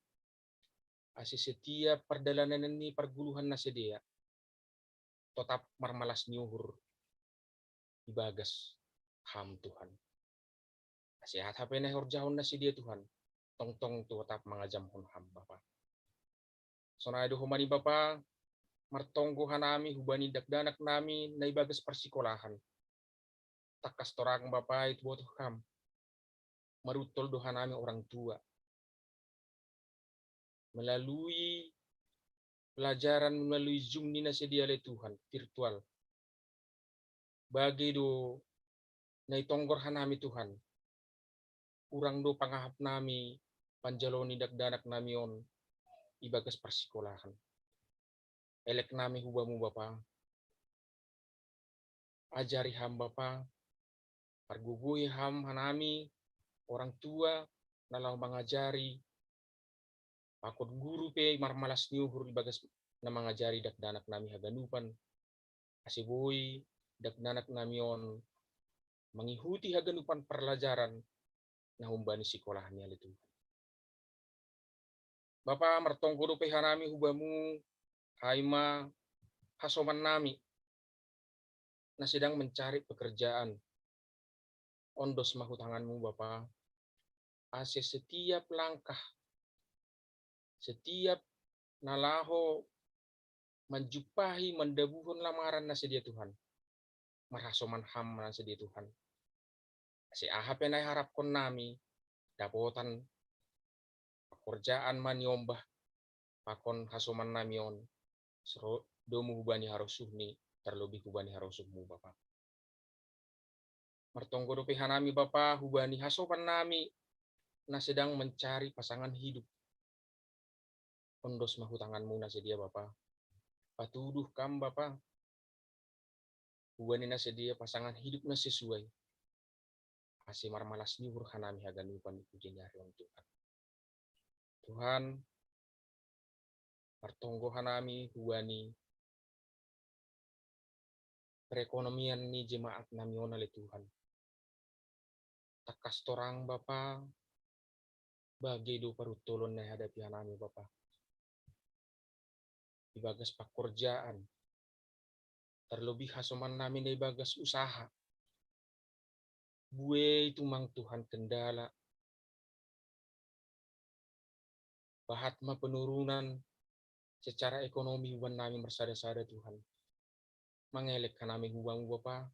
Ase setiap pardalanan ni parguluhan na sidea, totap marmalas ni uhur ibagas Ham Tuhan. Ase aha pe na horjahon na sidea Tuhan, tongtong totap mangajamhon Ham Bapa. Sonai do homa ni Bapa, martonggo hanami hubani dakdanak nami na ibagas parsikolahan. Tangkas torang Bapa itu botoh Ham. Maruntol do hanami orang tua. Melalui pelajaran melalui Zoom ni na sidea ale Tuhan, virtual. Bage do na itonggor hanami Tuhan. Urang do pangahap nami panjalo ni dakdanak nami on ibagas parsikolahan. Elek nami hu Bamu Bapa. Ajari Ham Bapa, pargogohi Ham hanami, orang tua, na laho mangajari, pakon guru pe marmalas ni uhur ibagas na mangajari dakdanak nami haganupan, ase boi dakdanak nami on mangihuti haganupan parlajaran na humbani sikola ni ale Tuhan. Bapa, martonggo dope hanami hu Bamu, ai ma hasoman nami na sedang mencari pekerjaan. Ondos ma hu tanganmu Bapa, ase setiap langkah, setiap na laho manjumpahi mandabuhon lamaran na sidea Tuhan, marhasoman Ham na sidea Tuhan. Ase aha pe na iharapkon nami, dapotan pekerjaan ma niombah, pakon hasoman nami on, sero domu hubani harosuhni, terlebih hubani harosuhmu Bapa. Martonggo dope hanami Bapa, hubani hasoman nami na sedang mencari pasangan hidup. Ondos ma hu tanganmu na sidea Bapa. Patuduh Kam Bapa, hubani na sidea pasangan hidup na sesuai. Ase marmalas ni uhur hanami haganupan di puji ni ari on Tuhan. Tuhan, martonggo hanami hubani perekonomian ni jemaat nami on ale Tuhan. Tangkas torang Bapa, bage do paruntolon na ihadapi hanami Bapa. Ibagas pakorjaan, terlebih hasoman nami na ibagas usaha. Buei tumang Tuhan kendala, bahat ma penurunan secara ekonomi huban nami marsada-sada Tuhan. Mangelek hanami hu Bamu Bapa,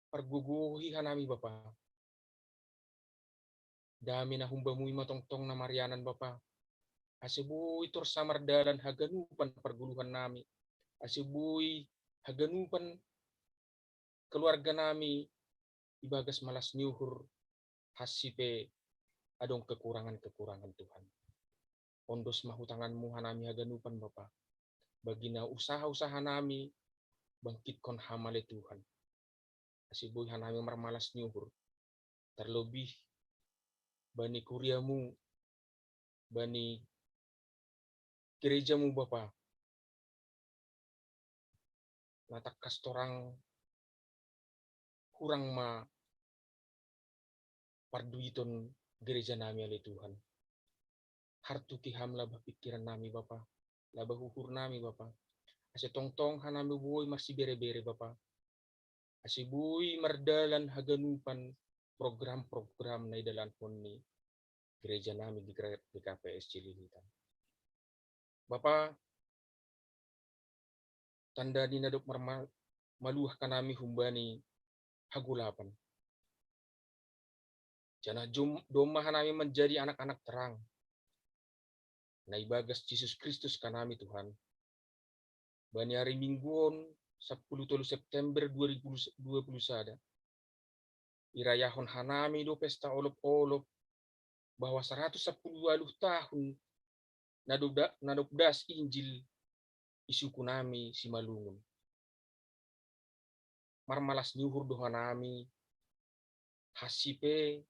pargogohi hanami Bapa. Dame na hum Bamu i ma tongtong na marianan Bapa. Ase boi torus mardalan haganupan parguluhan nami. Ase boi haganupan keluarga nami ibagas malas ni uhur, hansi pe adong kekurangan-kekurangan Tuhan. Ondos ma hu tanganmu hanami haganupan Bapa. Bagi na usaha-usaha nami, bangkitkon Ham ale Tuhan. Ase boi hanami marmalas ni uhur. Terlebih bani kuriamu, bani gerejamu Bapa. Na tangkas torang hurang ma parduiton gereja nami ale Tuhan. Hartuki Ham labah pikiran nami Bapa, labah uhur nami Bapa. Ase tongtong hanami boi marsibere-bere Bapa. Ase boi mardalan haganupan program-program na idalankon ni gereja nami di G K P S Cililitan. Bapa, tanda ni na dob marma-, maluah hanami humbani hagolapan. Janah jom-, domma hanami manjadi anak-anak terang. Na ibagas Jesus Kristus hanami Tuhan. Bani ari Minggu on, sapuluh tolu September dua ribu dua puluh sada. Irayahon hanami do pesta olop-olop bahwa saratus sapuluh waluh tahun na dob da-, na dob das Injil i suku nami Simalungun. Marmalas ni uhur do hanami, hansi pe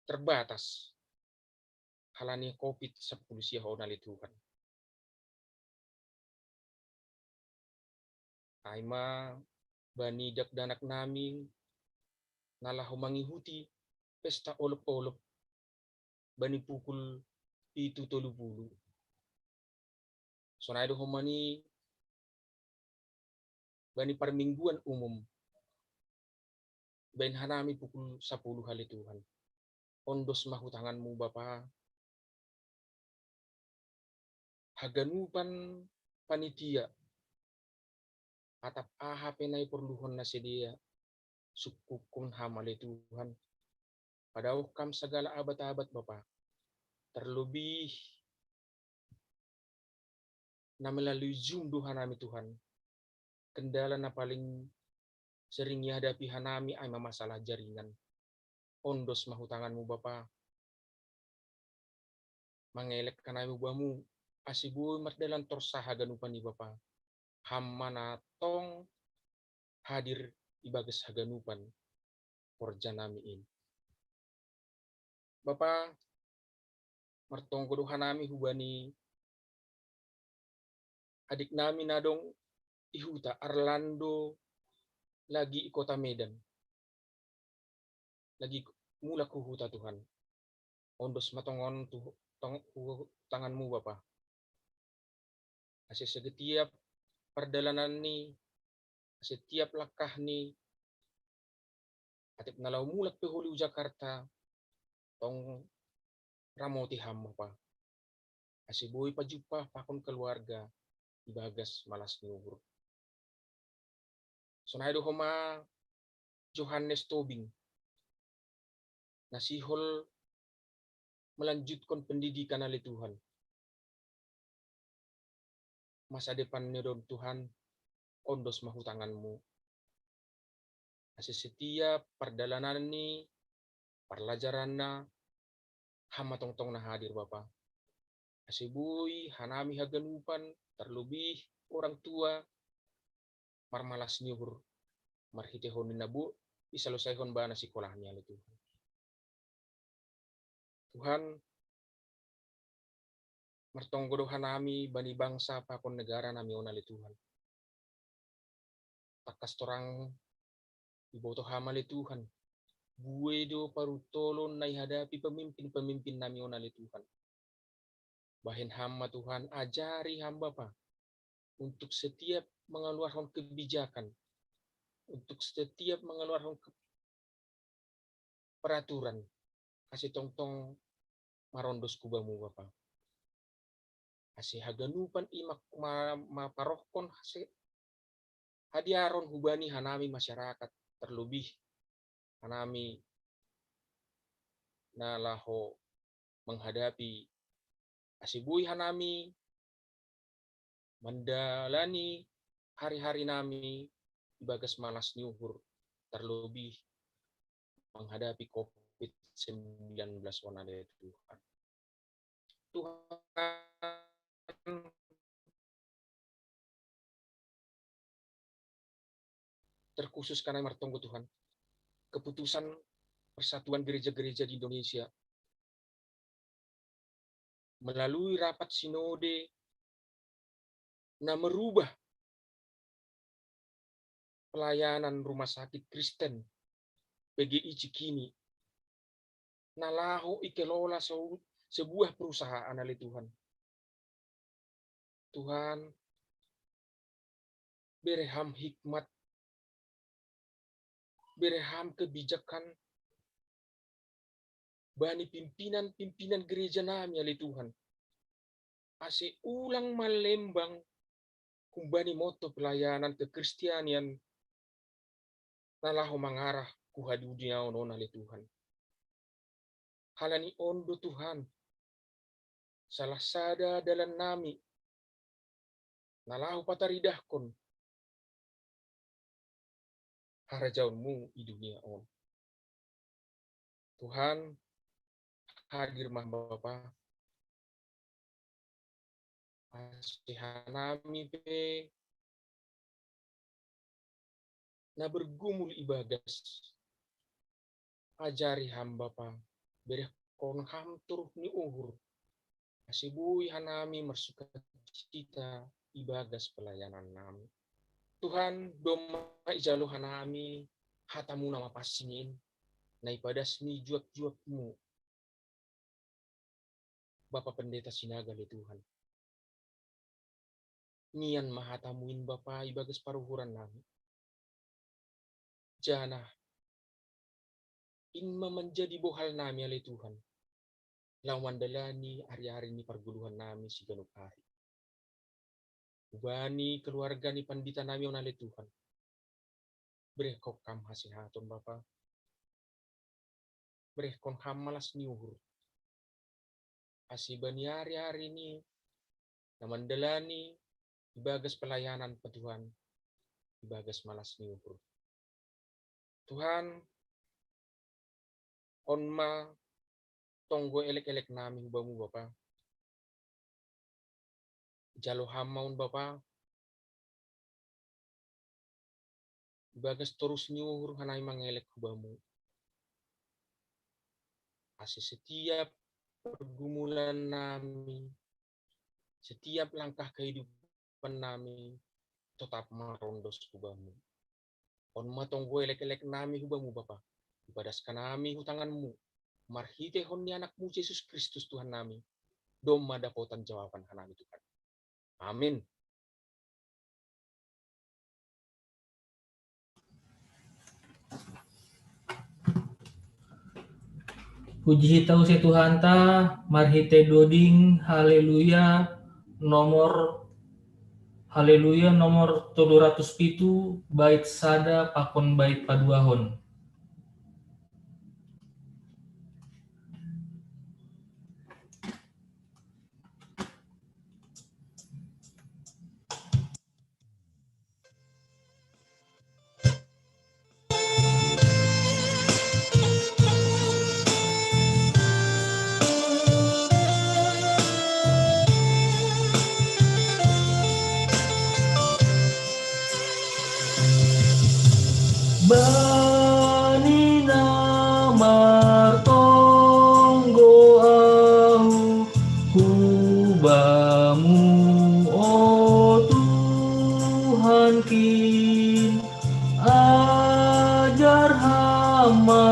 terbatas halani covid sapuluh sia on ale Tuhan. Ai ma bani dakdanak nami na laho mangihuti pesta olop-olop bani pukul pitu tolu pulu. Sonai do homani bani parmingguan umum. Baen hanami pukul sapuluh ale Tuhan. Ondos ma hu tanganmu Bapa. Haganupan panitia. Atap aha pe na iporluhon na sidea. Sungkunkon ham ale Tuhan. Padaoh kam sagala abat-abat Bapa. Terlebih na melalui Zoom do hanami Tuhan. Kendala na paling sering ihadapi hanami ai ma masalah jaringan. Ondos ma hu tanganmu Bapa. Mangelek hanami bamu, ase boi mardalan torsa haganupan i Bapa. Ham ma na tong hadir ibagas haganupan horja nami in. Bapa, martonggo do hanami hubani adik nami na dong i huta, Arlando, lagi i kota Medan. Lagi mulak hu huta Tuhan. Ondos ma tongon tu tong, hu tanganmu Bapa. Ase setiap pardalanan ni, ase tiap langkah ni, atap na laho mulak pe holi hu Jakarta, tong ramoti ham Bapa. Ase boi pajumpa pakon keluarga ibagas malas ni uhur. Sonai do homa Johannes Tobing. Na sihol melanjutkon pendidikan ale Tuhan. Masa depan ni do Tuhan, ondos ma hu tanganmu. Ase setiap pardalanan ni parlajaranna, ham ma tongtong na hadir Bapa. Ase boi hanami haganupan, terlebih orang tua, marmalas ni uhur marhitehon ni na boi isalosaihon bana sikolah ni ale Tuhan. Tuhan, martonggo do hanami bani bangsa pakon negara nami on ale Tuhan. Tangkas torang iboto ham ale Tuhan. Bue do paruntolon na ihadapi pemimpin-pemimpin nami on ale Tuhan. Bahen ham ma Tuhan, ajari ham Bapa untuk setiap mengeluarkan kebijakan, untuk setiap mengeluarkan ke-, peraturan, ase tongtong marondos hu bamu Bapa. Ase haganupan i ma, ma, maparohkon ase hadiaron hubani hanami masyarakat, terlebih hanami na laho menghadapi ase boi hanami mandalani hari-hari nami ibagas malas ni uhur, terlebih menghadapi covid sembilan belas on ale Tuhan. Tuhan, terkhusus karena martonggo Tuhan, keputusan Persatuan Gereja-Gereja di Indonesia melalui rapat sinode na merubah pelayanan Rumah Sakit Kristen P G I Cikini na laho ikelola sebuah perusahaan ale Tuhan. Tuhan, bere ham hikmat, bere ham kebijakan bani pimpinan-pimpinan gereja nami ale Tuhan. Ase ulang malembang humbani motto pelayanan kekristianian na laho mangarah hu hadunia on ale Tuhan. Halani on do Tuhan, salah sada dalan nami na laho pataridahkon harajaonmu i dunia on. Tuhan, hadir ma Bapa, ase hanami pe na bergumul ibagas. Ajari ham Bapa, berehkon ham toruh ni uhur, ase boi hanami marsukacita ibagas pelayanan nami. Tuhan, domma ijalo hanami hatamu na mapansing in, na ipadas ni juak-juakmu, Bapa Pendeta Sinaga, ale Tuhan. Mian ma hatamu in Bapa ibagas paruhuran nami. Janah in ma manjadi bohal nami, ale Tuhan, laho mandalani ari-ari ni pargoluhan nami siganup ari. Hubani keluarga ni pandita nami on, ale Tuhan, berehkon Ham hasehaton, Bapa. Berehkon Ham malas ni uhur, ase bani ari-ari ni na mandalani ibagas pelayanan pe, Tuhan, ibagas malas ni uhur. Tuhan, on ma tonggo elek-elek nami hu Bamu, Bapa. Jalo Ham ma on, Bapa, ibagas torus ni uhur hanami mangelek hu Bamu, ase setiap pergumulan nami, setiap langkah kehidupan nami, totap ma rondos hu Bamu. On ma tonggo elek-elek nami hu Bamu, Bapa. Ipadas hanami hu tangan-Mu, marhitehon ni Anak-Mu Jesus Kristus, Tuhan nami, domma dapotan jawaban hanami, Tuhan. Amin. Puji hita use Tuhanta, marhite doding, haleluya, nomor, haleluya, nomor tolu ratus pitu, bait sada pakon bait paduahon. Bani na martonggo ahu hu Bamu, o Tuhankin, ajar Ham ma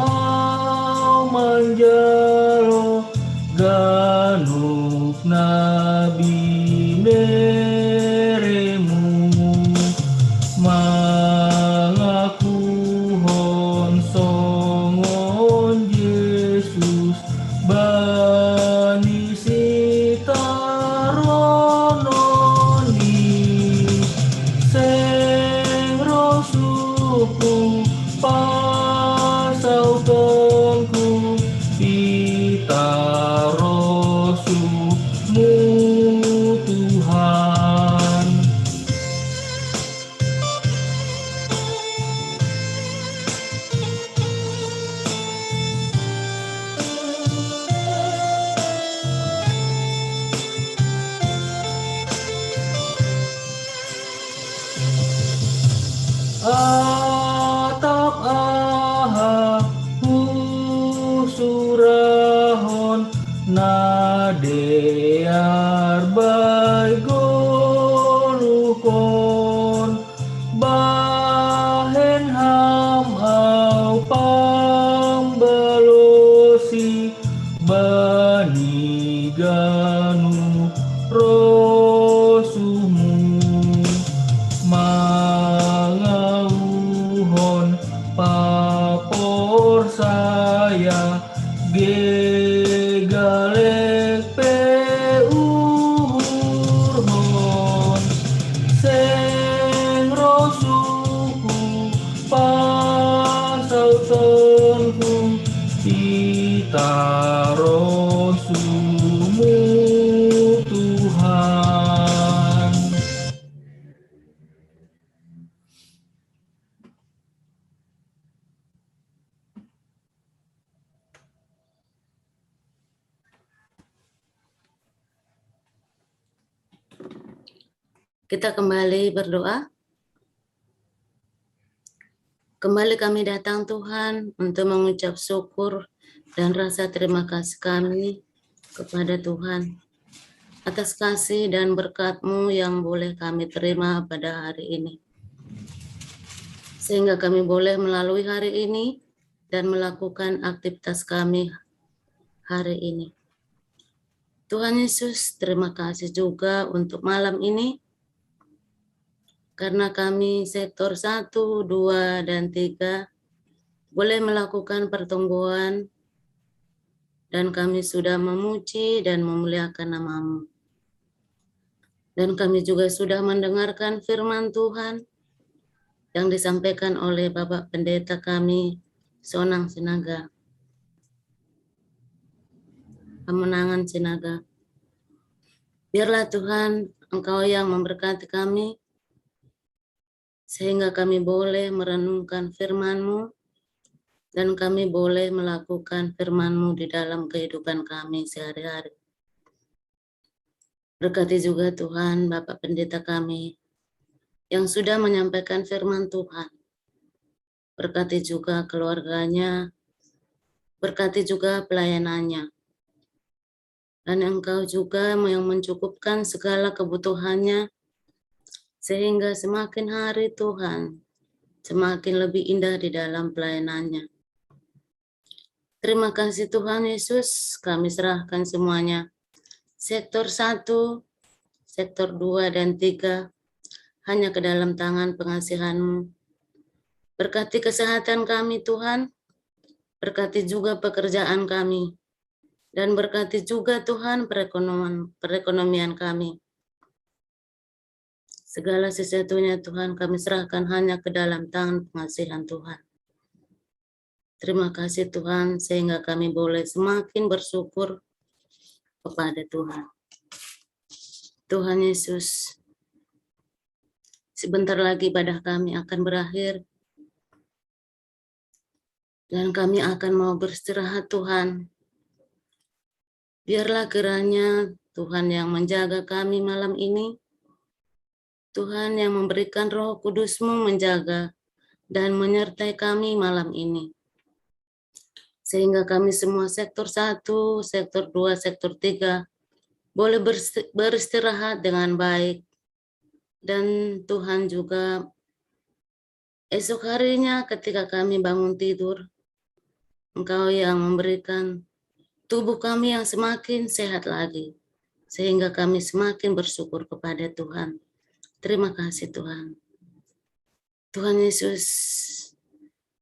ahu manjalo ganup na binere-Mu, mangakuhon songon Jesus bani sitaronon i. Seng rosuhku, pasautonku, pitarosuh-Mu, Tuhan. Atap aha husurahon, na dear bai goluhkon, bahen Ham ahu pambalosi bani ganup rosuh-Mu, mangakuhon paporsaya, gegalek pe uhurhon. Seng rosuhku, pasautonku, pitarosuh-Mu, Tuhan. Kita kembali berdoa. Kembali kami datang, Tuhan, untuk mengucap syukur dan rasa terima kasih kami kepada Tuhan atas kasih dan berkat-Mu yang boleh kami terima pada hari ini. sehingga kami boleh melalui hari ini dan melakukan aktivitas kami hari ini. Tuhan Yesus, terima kasih juga untuk malam ini, karena kami sektor satu, dua, dan tiga boleh melakukan pertemuan, dan kami sudah memuji dan memuliakan nama-Mu. Dan kami juga sudah mendengarkan firman Tuhan yang disampaikan oleh Bapak Pendeta kami, Sonang Sinaga. Pemenangan Sinaga. Biarlah Tuhan, Engkau yang memberkati kami, sehingga kami boleh merenungkan firman-Mu, dan kami boleh melakukan firman-Mu di dalam kehidupan kami sehari-hari. Berkati juga Tuhan, Bapak Pendeta kami, yang sudah menyampaikan firman Tuhan. Berkati juga keluarganya, berkati juga pelayanannya. Dan Engkau juga yang mencukupkan segala kebutuhannya, sehingga semakin hari Tuhan, semakin lebih indah di dalam pelayanannya. Terima kasih Tuhan Yesus, kami serahkan semuanya. Sektor satu, sektor dua dan tiga, hanya ke dalam tangan pengasihan-Mu. Berkati kesehatan kami Tuhan, berkati juga pekerjaan kami, dan berkati juga Tuhan perekonomian, perekonomian kami. Segala sesuatunya Tuhan kami serahkan hanya ke dalam tangan pengasihan Tuhan. Terima kasih Tuhan, sehingga kami boleh semakin bersyukur kepada Tuhan. Tuhan Yesus, sebentar lagi ibadah kami akan berakhir, dan kami akan mau beristirahat Tuhan. Biarlah kiranya Tuhan yang menjaga kami malam ini, Tuhan yang memberikan Roh Kudus-Mu menjaga dan menyertai kami malam ini. Sehingga kami semua sektor satu, sektor dua, sektor tiga boleh bersi-, beristirahat dengan baik. Dan Tuhan juga, esok harinya ketika kami bangun tidur, Engkau yang memberikan tubuh kami yang semakin sehat lagi, sehingga kami semakin bersyukur kepada Tuhan. Terima kasih Tuhan. Tuhan Yesus,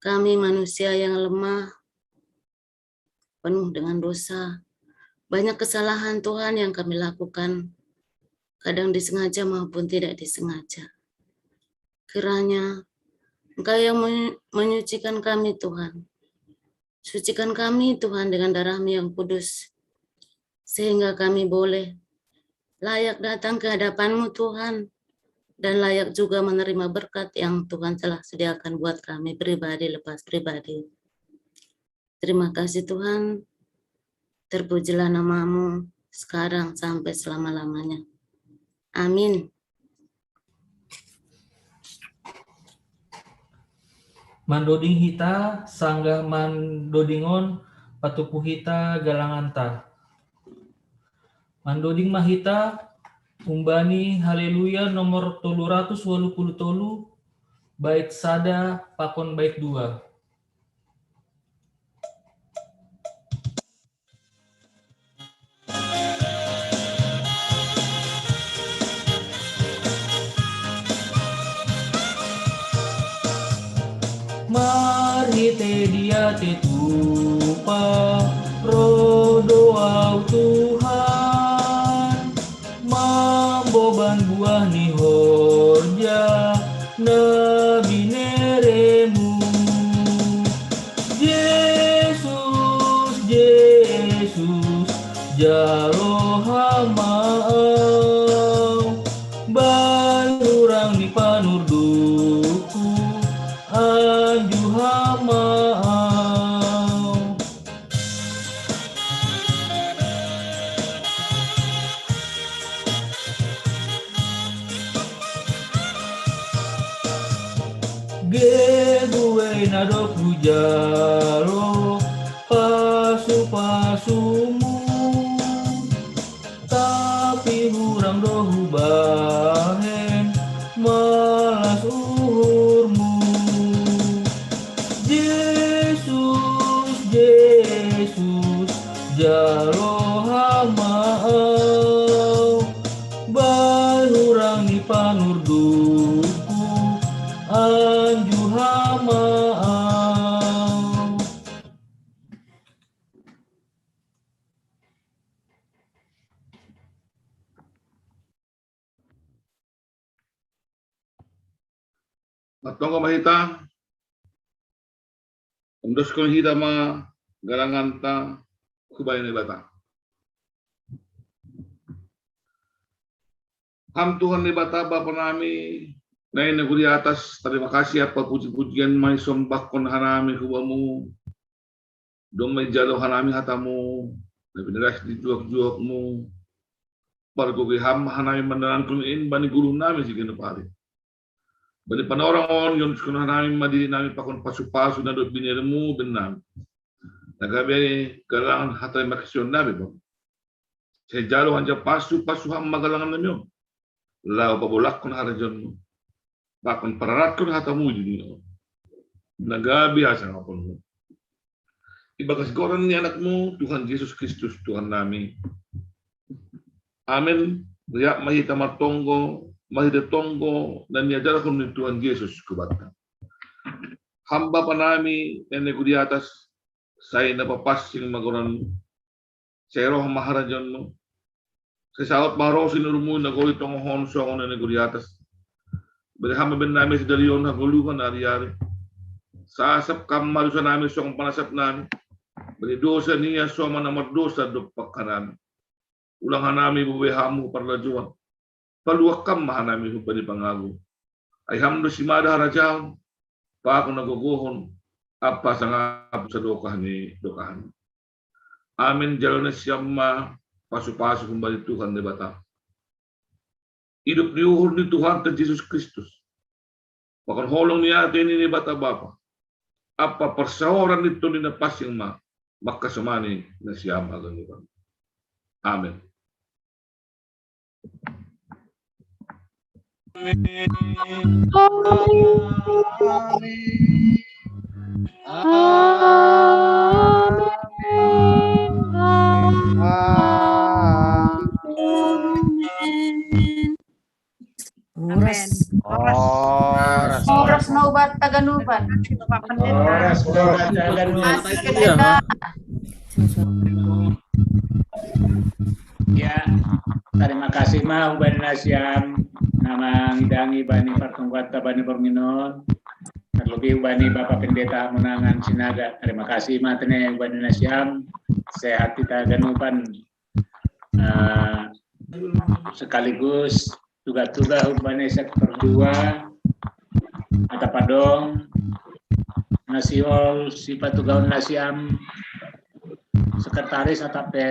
kami manusia yang lemah, penuh dengan dosa. Banyak kesalahan Tuhan yang kami lakukan, kadang disengaja maupun tidak disengaja. Kiranya Engkau yang men-, menyucikan kami Tuhan. Sucikan kami Tuhan dengan darah-Mu yang kudus, sehingga kami boleh layak datang ke hadapan-Mu Tuhan, dan layak juga menerima berkat yang Tuhan telah sediakan buat kami pribadi lepas pribadi. Terima kasih Tuhan, terpujilah nama-Mu sekarang sampai selama-lamanya. Amin. Mandoding hita, sanggah mandodingon, patupu hita galanganta. Mandoding ma hita, umbani Haleluya nomor tolu ratus walu puluh tolu, bait sada pakon bait dua. Marhite dia te tupa, rodo au Tuhan, mamboban buah ni horja na bineremu. Jesus, Jesus, jalo hama au, bayu hurang ni panurduku, anju hama au. Gebu wei na dob hujalo pasu-pasumu, tapi hurang do hubahen malas uhurmu. Jalo hama au, bai hurang ni panurduku, anju hama au. Martonggo ma hita, ondoskon hita ma galanganta hubaen Naibata. Ham Tuhan Naibata Bapa nami, na i nagori atas, tarima kasih ampa puji-pujian ma i sombahkon hanami hubamu, domma i jalo hanami hatamu, na pinadas di juak-juakmu, pargoge ham hanami mandalanhon in bani guru nami siganup ari. Bani panorang on, iondoskon hanami ma diri nami pakon pasu-pasu na dob binermu bennami. Na gabe galangan hata i ma kesion nami bang. Sai jalo anjaha pasu-pasu ham ma galangan nami on. Laho pabolangkon harajaonmu. Pakon pararatkon hatamu di dunia on. Na gabe hasangapon. Ibagas goran ni anakmu, Tuhan Jesus Kristus, Tuhan nami. Amen. Riap ma hita martonggo, marhite tonggo, na niajarhon ni Tuhan Jesus hubanta. Ham Bapa nami, na i nagori atas, sai na papansing ma goranmu. Sai roh ma harajaonmu. Sai saut ma ro sinurumu i nagori tonga on songon na i nagori atas. Bere ham ma bennami sadari on hagoluhan ari-ari. Sasap kam ma dosa nami songon panasap nami. Bere dosa ni ia soman na mardosa dompak hanami. Ulang hanami boi ham hu parlajouan. Paluah kam ma hanami humbani pangago. Ai ham do simada harajaon, pakon hagogohon, ampa sangap sadokah ni dokahna. Amen. Jalo nasiam ma pasu-pasu humbani Tuhan Naibata. Idop ni uhur ni Tuhanta Jesus Kristus, pakon holong ni atei ni Naibata Bapa, ampa parsaoran ni Tondi Napansing ma mangkasomani nasiam haganupan. Amen. Horas. Horas. Horas. Horas ma hubanta haganupan. Horas ma hubanta haganupan. Ya, tarima kasih ma hubani nasiam na mangidangi bani partonggoanta bani borngin on. Terlebih hubani Bapak Pendeta Hamonangan Sinaga. Tarima kasih ma tene hubani nasiam. Sehat hita haganupan. Eh, sekaligus tuga-tuga hubani sektor dua, atap adong na sihol sipatugahon nasiam sekretaris atap pe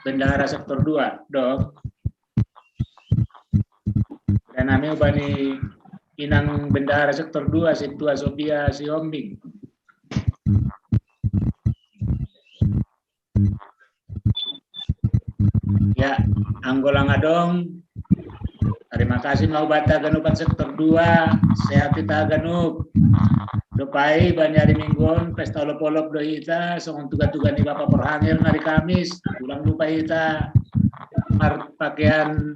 bendahara sektor dua, dok. Dan nami hubani inang bendahara sektor dua, Sintua Sofia Sihombing. Ya, anggo lang adong, tarima kasih ma hubanta haganupan sektor dua, sehat hita haganup. Dob ai bani ari Minggu on pesta olop-olop do hita, songon tuga-tuga ni Bapa Porhangir na ari Kamis, ulang lupa hita marpakean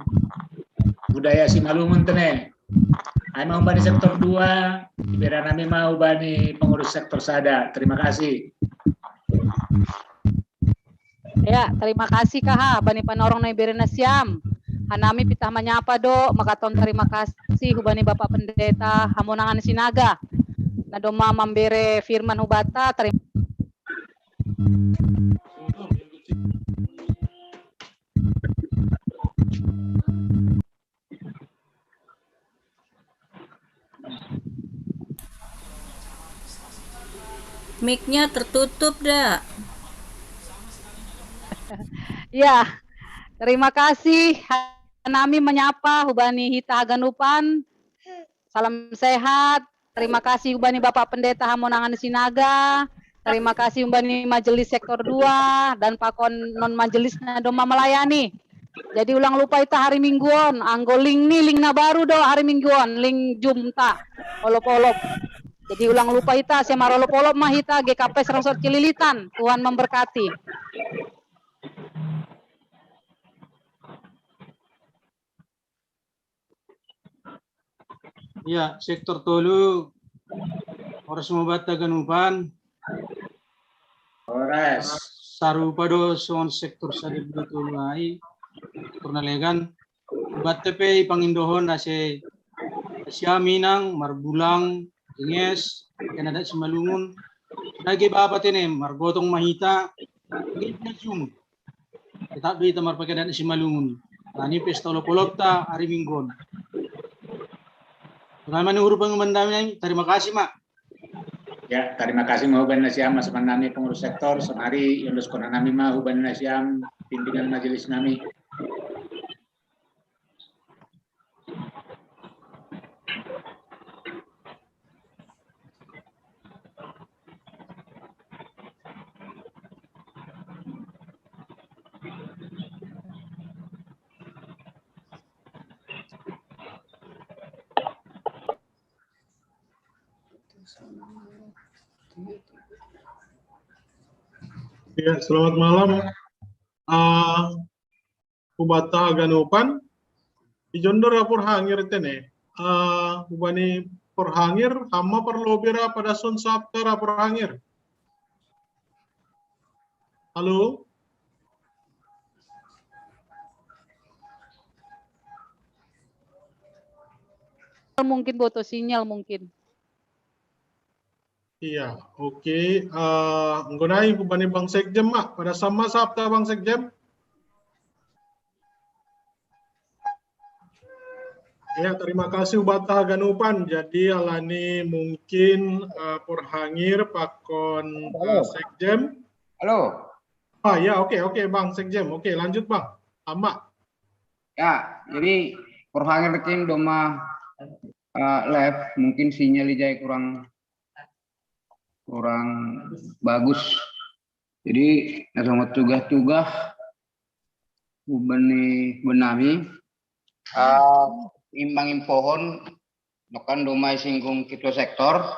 budaya Simalungun tene. Ai ma hubani sektor dua, ibere nami ma hubani pengurus sektor sada. Terima kasih. Ya, terima kasih kaha bani panorang na ibere nasiam. Hanami pitah manyapa do mangkaton terima kasih hubani Bapak Pendeta Hamonangan Sinaga na domma mambere firman hubanta. Terima Mic-nya tertutup dah. Ya, terima kasih. Nami menyapa hubani hita haganupan. Salam sehat. Terima kasih hubani Bapak Pendeta Hamonangan Sinaga. Terima kasih hubani majelis sektor dua dan pakon non majelis na domma melayani. Jadi ulang lupa ita hari Minggu on, anggo link ni link na baru do hari Minggu on, link Zoom ta, olop-olop. Jadi ulang lupa ita, siamar olop-olop ma hita G K P serangsot Cililitan. Tuhan memberkati. Ya, sektor tolu, horas mo batta ganupan. Horas. Sarupa do songon sektor sada dua tolu ai, sektor na legan. Batta pe pangindohon ase siaminang, marbulang, inges, kena adat Simalungun. Dage bapa tene, margotong mahita, gimna jum. Tetap do ita marpakaian adat Simalungun. Nani pesta olop-olopta ari Minggon. Terima kasih, Mak. Ya, terima kasih mau hubahen nami, Mas Panami, pengurus sektor, sonari yang dos kona nami ma hubahen nami, pimpinan majelis nami. Ya, selamat malam. Uh, Hubatta haganupan, ijon do ra porhangir tene. Uh, hubani porhangir, hamma parlobi ra padason sapta ra porhangir. Halo? Mungkin boto sinyal mungkin. Iya, oke. Uh, nggonai hubani Bang Sekjen, Mak. Pada sama sapta Bang Sekjen. Ya, terima kasih hubatta haganupan. Jadi alani mungkin uh, porhangir pakon uh, Sekjen. Halo. Ah ya, oke, oke, Bang Sekjen. Oke, lanjut, Bang. Ama. Ya, jadi porhangir king doma uh, live, mungkin sinyal ijai kurang kurang bagus. Jadi nasongot tugah-tugah hubani benami uh, imbang impohon nokan doma isinggung ketua sektor.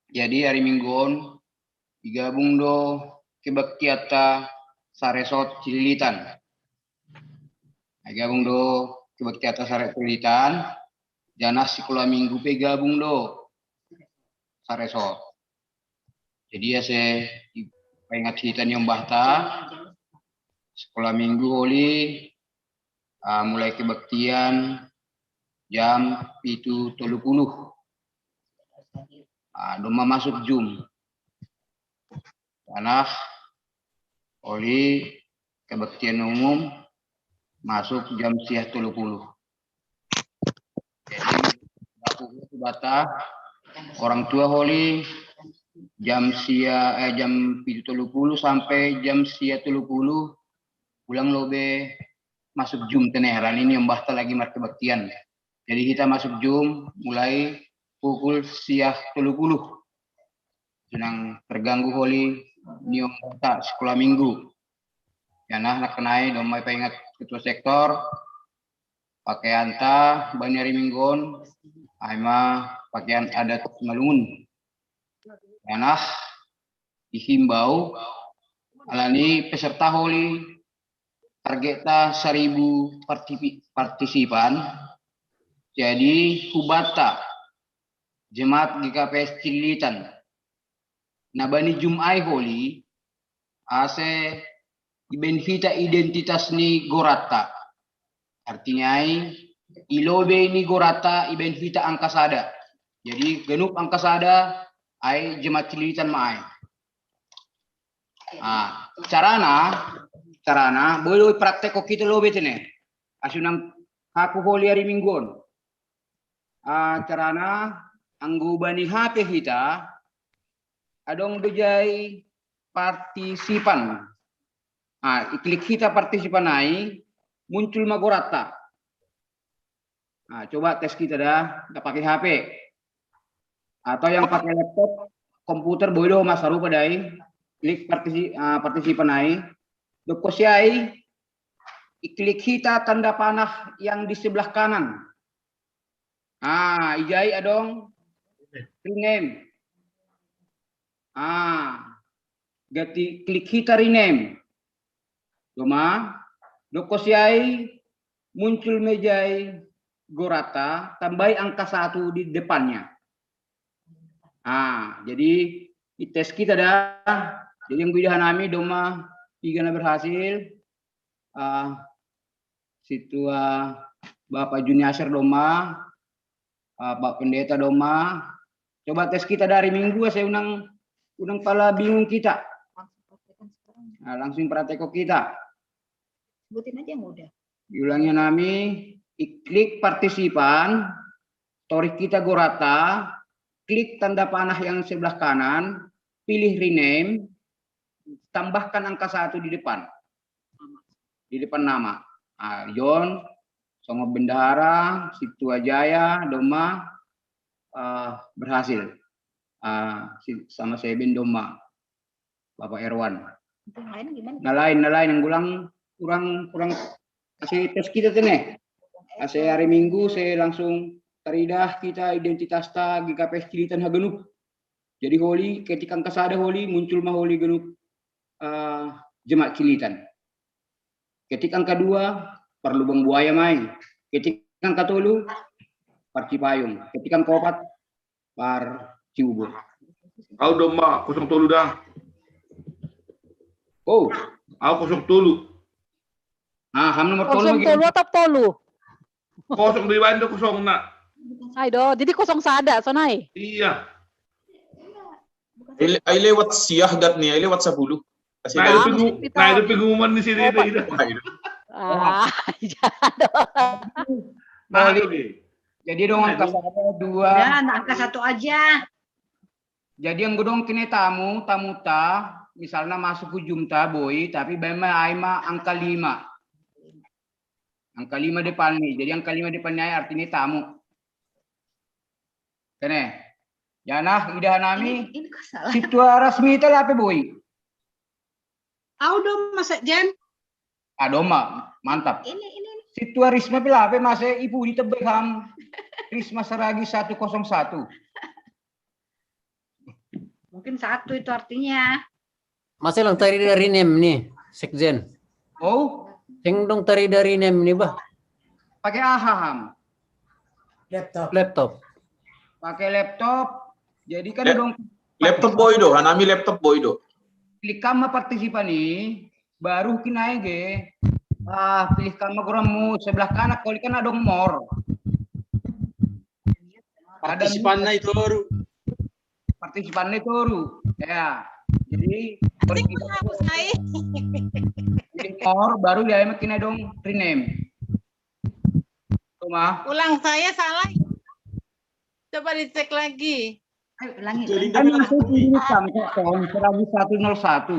Jadi ari Minggon igabung do kebaktianta saresort Cililitan. Igabung do kebaktianta saresort Cililitan. Janah sikola Minggu pe gabung do saresort. Jadi ase paingat hita ni ombahta, sikola Minggu holi uh, mulai kebaktian jam pitu tolu puluh. Uh, doma masuk jum. Janah holi kebaktian umum masuk jam sia tolu puluh. Jadi baku bata orang tua holi jam sia eh, jam pitu tolu puluh sampai jam sia tolu puluh pulang lobe masuk jum teneh. Alani ni ombahta lagi markebaktian. Jadi kita masuk jum mulai pukul sia tolu puluh. Senang terganggu holi ni ombahta sikola Minggu. Janah nakkenai doma ipaingat ketua sektor pakaianta bani ari Minggon ai ma pakaian adat Simalungun. Janah ihimbau alani peserta holi targetta saribu partisipan. Jadi hubatta jemaat G K P S Cililitan na bani jum ai holi ase ibaen hita identitas ni goratta. Artinya ai ilobe ni goratta ibaen hita angka sada. Jadi ganup angka sada ai jemaat Cililitan ma ai. Ah, carana carana boi do praktek ko kita lobe tene. Asunang haku holi ari Minggon. Ah, carana anggo bani H P hita adong do jai partisipan. Ah, iklik hita partisipan ai muncul ma goratta. Nah, coba tes kita dah, nggak pakai H P. Atau yang pakai laptop, komputer boleh do mas sarupa dai. Klik partisi, uh, partisipan ai. Dokko siai, klik hita tanda panah yang di sebelah kanan. Ah, ijai adong rename. Ah, gati klik hita rename. Doma, dokko siai muncul ma ijai Gorata, tambahi angka satu di depannya. Ah, jadi dites kita dah. Jadi yang guidahan nami domma piga na berhasil. Ah, situa Bapak Juniaser domma, ah, Pak Pendeta domma. Coba tes kita dari minggu, saya unang unang pala bingung kita. Nah, langsung praktek kita. Sebutin aja yang udah. Diulangi nami, klik partisipan, torik kita Gorata, klik tanda panah yang sebelah kanan, pilih rename, tambahkan angka satu di depan. Di depan nama. Ah, John, Songo Bendahara, Situa Jaya, domma, ah, berhasil. Ah, si- sama Seben domma. Bapak Erwan. Yang lain gimana? Nah lain, nah lain yang ulang kurang kurang kasih tes kita tuh nih. Kasih hari Minggu saya langsung teridah kita identitas ta G K P S Cilitan Hagenup. Jadi holi ketika angka sada holi muncul mah holi genup, eh, jemaat Cilitan. Ketika angka dua perlu bang buaya mai. Ketika angka tolu parcipayung. Ketika angka opat par ciubur. Au domma kosong tolu dah. Oh, Au kosong tolu. Ah, ham nomor tolu Kosong lagi. Tolu atau tolu? Kosong di bawah kosong nak. Ayo, jadi kosong sada sonai. Iya. Ai lewat siah gat nih, ai lewat sepuluh. Kasih Nah, tahu. itu pengum- nah, itu pengumuman di sini itu. Itu. Nah, itu. Ah, jangan dong. Nah, itu nih. Jadi dong angka sada dua. Ya, angka satu aja. Jadi yang gedong kene tamu, tamu ta, misalnya masuk hujung ta boy, tapi bema aima angka lima. Angka lima depan nih. Jadi angka lima depan nih artinya tamu. Kene. Janah idah nami. Ini, ini kok salah. Situa resmi itu apa boy? Au dong Mas Jen. Adoma, mantap. Ini ini ini. Situa Risma pelape masa ibu di tebek ham. Risma Saragi satu kosong satu. Mungkin satu itu artinya. Masa lang tari dari nem nih, Sekjen. Oh, Sing dong tari dari nem nih, bah. Pakai aha ham. Laptop. Laptop. Pakai laptop. Jadi kan Lap- dong Laptop boy do, hanami laptop boy do. Klik kamma partisipan ini, baru kinaige. Ah, pilih kamma guramu sebelah kanan, kalau kan ada more. Partisipan na itu baru. Partisipan itu baru. Ya. Jadi Asik pun aku saya. Pilih more, baru dia makin ada dong rename. Tuh mah. Ulang saya salah. Coba dicek lagi. Ayo ulangi. Jadi Kan itu di belakang kok, Ton. Seratus satu nol satu.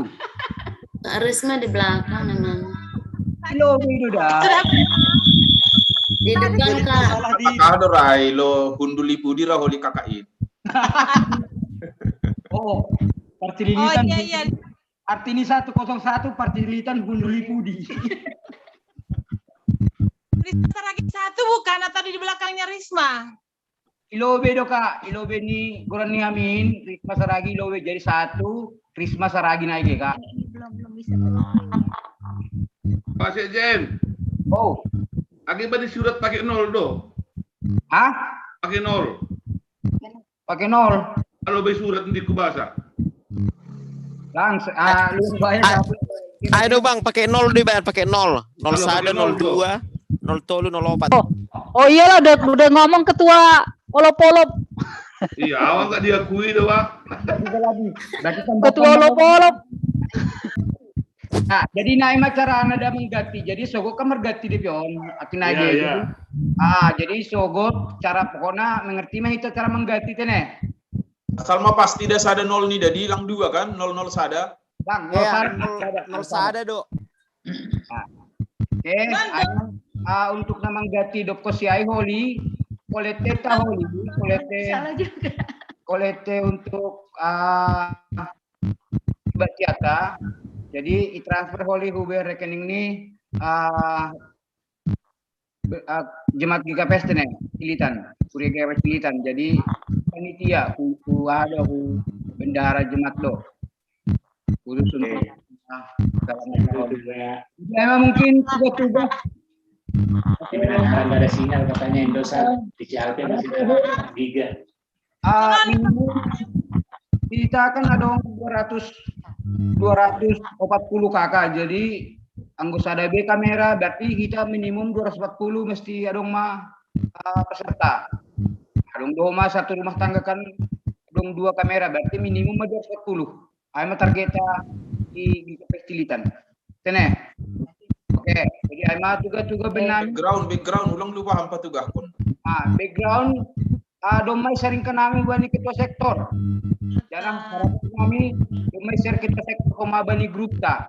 Risma di belakang memang. Lo itu dah. Sudah Di depan kak. Salah di Kakak do rai lo hundul ibu di raholi kakain. Oh, Oh Partilitan. iya iya. Artini satu kosong satu Partilitan hundul ibu di. Risma Saragi satu bukan atau di belakangnya Risma? Ilobe do kak, ilobe ni goran ni amin, Risma Saragi ilobe jadi satu, Risma Saragi naik ya kak. Ini belum belum bisa. Pak Sekjen, Oh, lagi bani surat pakai nol do. hah? Pakai nol. Pakai nol. Kalau beli surat nanti ku bahasa. Langsung, ah, lu bayar Ah, apa? Ayo dong bang, pakai nol dibayar, pakai nol. Nol Kalau satu, pakai nol nol, Bro. dua, nol tolu, nol opat. Oh iyalah udah, udah ngomong ketua olop-olop. Iya, awak nggak diakui doang. Tiga lagi. Berarti tambah Ketua olop-olop. Nah, jadi naik mah cara anda dah mengganti. Jadi sogo kan merganti di pion. Akin aja Iya, gitu. Iya. Ah, jadi sogo cara pokoknya mengerti mah itu cara mengganti tene. Asal mah pasti dah sada nol nih, jadi hilang dua kan, nol nol sada. Bang, nol Iya, sada. nol, nol sada do. Oke, ayo, ah, untuk nama ganti dopko siai holi, kolete ta holi, kolete, Salah juga. kolete untuk ah, Mbak Ciata. Jadi i-transfer holi hube rekening ni ah, be- ah, jemaat G K P S tene, Cilitan, Kuria G K P S Cilitan. Jadi panitia, ku, ku ada ku bendahara jemaat do. Khusus untuk ah, dalam holi. Ya, emang mungkin tugas-tugas Tapi benar nggak ada sinyal katanya Indosat di C L P masih ada giga. Ah, minimum kita kan ada dua ratus, dua ratus empat puluh K K. Jadi anggo sada be kamera berarti kita minimum dua ratus empat puluh mesti ada ma, ah, peserta. Ada dua ma satu rumah tangga kan ada dua kamera berarti minimum dua ratus empat puluh. Ai ma targeta di, di Pestilitan. Tene. Oke, jadi ai ma tuga-tuga benami. Background, background, ulang lupa hampa tugahkon. Ah, background, ah, domai sharing ke nami bani ketua sektor. Jangan harap nami domai share ketua sektor koma bani grup ta.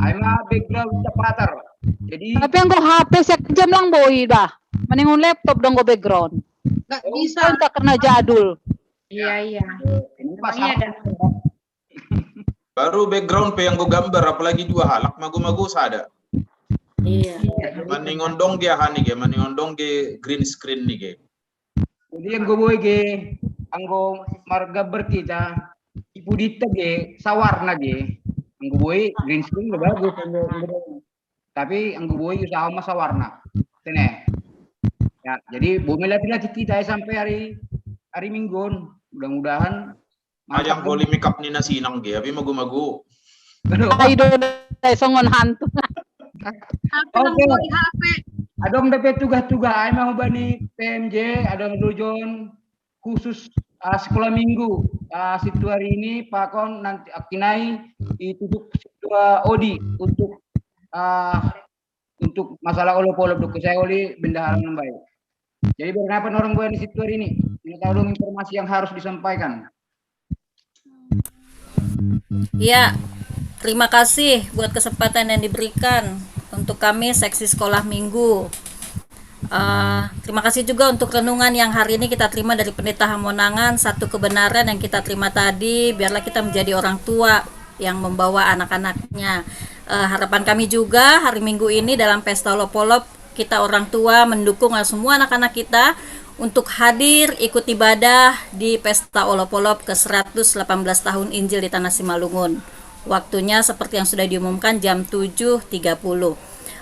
Ai ma background tapatar. Jadi Tapi anggo H P sekjam lang boi bah. Maningon laptop dong go background. Nggak bisa. Kan tak kena jadul. Iya, iya. Ini pas Emangnya ada. Baru background pe anggo gambar, apalagi dua halak mago-mago sada. Iya. Maningon dong ge aha ni ge, maningon dong ge green screen ni ge. Jadi anggo boi ge anggo marga berkita ipudita ge sawarna ge. Anggo boi green screen udah bagus anggo, anggo boi. Tapi anggo boi usaha ma sawarna. Tene. Ya, jadi boi melatih-latih kita ya sampai hari hari Minggu. Mudah-mudahan Ajang boli makeup ni na sinang ge, abi mago-mago. Aduh, Ai do dai songon hantu. Apa nang Oke. boli H P? Adong dapat tugas-tugas ai mau bani P M J, adong dojon khusus ah, sekolah minggu ah, situ hari ini pakon nanti akinai ditutup situ ah, Odi untuk ah, untuk masalah olop-olop dok saya oli bendahara nambai. Jadi berapa orang gue di situ hari ini? Ini tahu dong informasi yang harus disampaikan. Ya, terima kasih buat kesempatan yang diberikan untuk kami seksi sekolah minggu. Eh, terima kasih juga untuk renungan yang hari ini kita terima dari Pendeta Hamonangan, satu kebenaran yang kita terima tadi, biarlah kita menjadi orang tua yang membawa anak-anaknya. Eh, harapan kami juga hari Minggu ini dalam Pesta Olopolop kita orang tua mendukung semua anak-anak kita untuk hadir ikut ibadah di Pesta Olopolop ke seratus delapan belas tahun Injil di Tanah Simalungun. Waktunya seperti yang sudah diumumkan jam tujuh tiga puluh.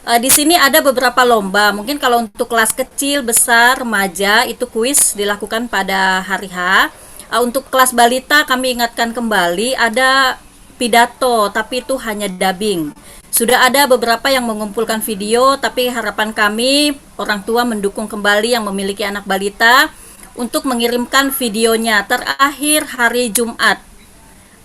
Eh, di sini ada beberapa lomba. Mungkin kalau untuk kelas kecil, besar, remaja itu kuis dilakukan pada hari H. Eh, untuk kelas balita kami ingatkan kembali ada pidato, tapi itu hanya dubbing. Sudah ada beberapa yang mengumpulkan video, tapi harapan kami orang tua mendukung kembali yang memiliki anak balita untuk mengirimkan videonya terakhir hari Jumat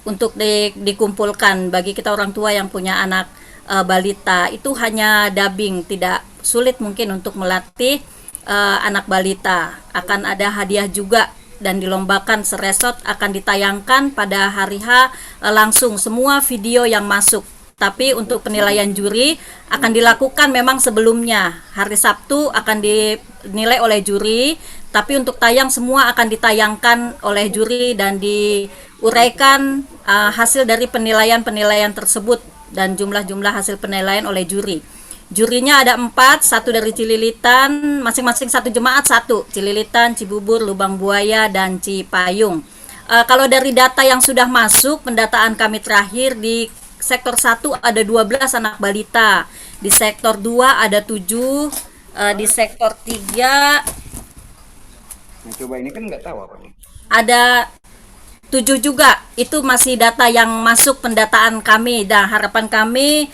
untuk di- dikumpulkan bagi kita orang tua yang punya anak eh, balita. Itu hanya dubbing, tidak sulit mungkin untuk melatih eh, anak balita. Akan ada hadiah juga dan dilombakan seresort akan ditayangkan pada hari H eh, langsung semua video yang masuk. Tapi untuk penilaian juri akan dilakukan memang sebelumnya. Hari Sabtu akan dinilai oleh juri, tapi untuk tayang semua akan ditayangkan oleh juri dan diuraikan uh, hasil dari penilaian-penilaian tersebut dan jumlah-jumlah hasil penilaian oleh juri. Jurinya ada empat, satu dari Cililitan, masing-masing satu jemaat satu, Cililitan, Cibubur, Lubang Buaya, dan Cipayung. Uh, kalau dari data yang sudah masuk, pendataan kami terakhir di sektor satu ada dua belas anak balita, di sektor dua ada tujuh, uh, di sektor tiga Nah, coba ini kan nggak tahu apa nih. Ada tujuh juga. Itu masih data yang masuk pendataan kami. Dan harapan kami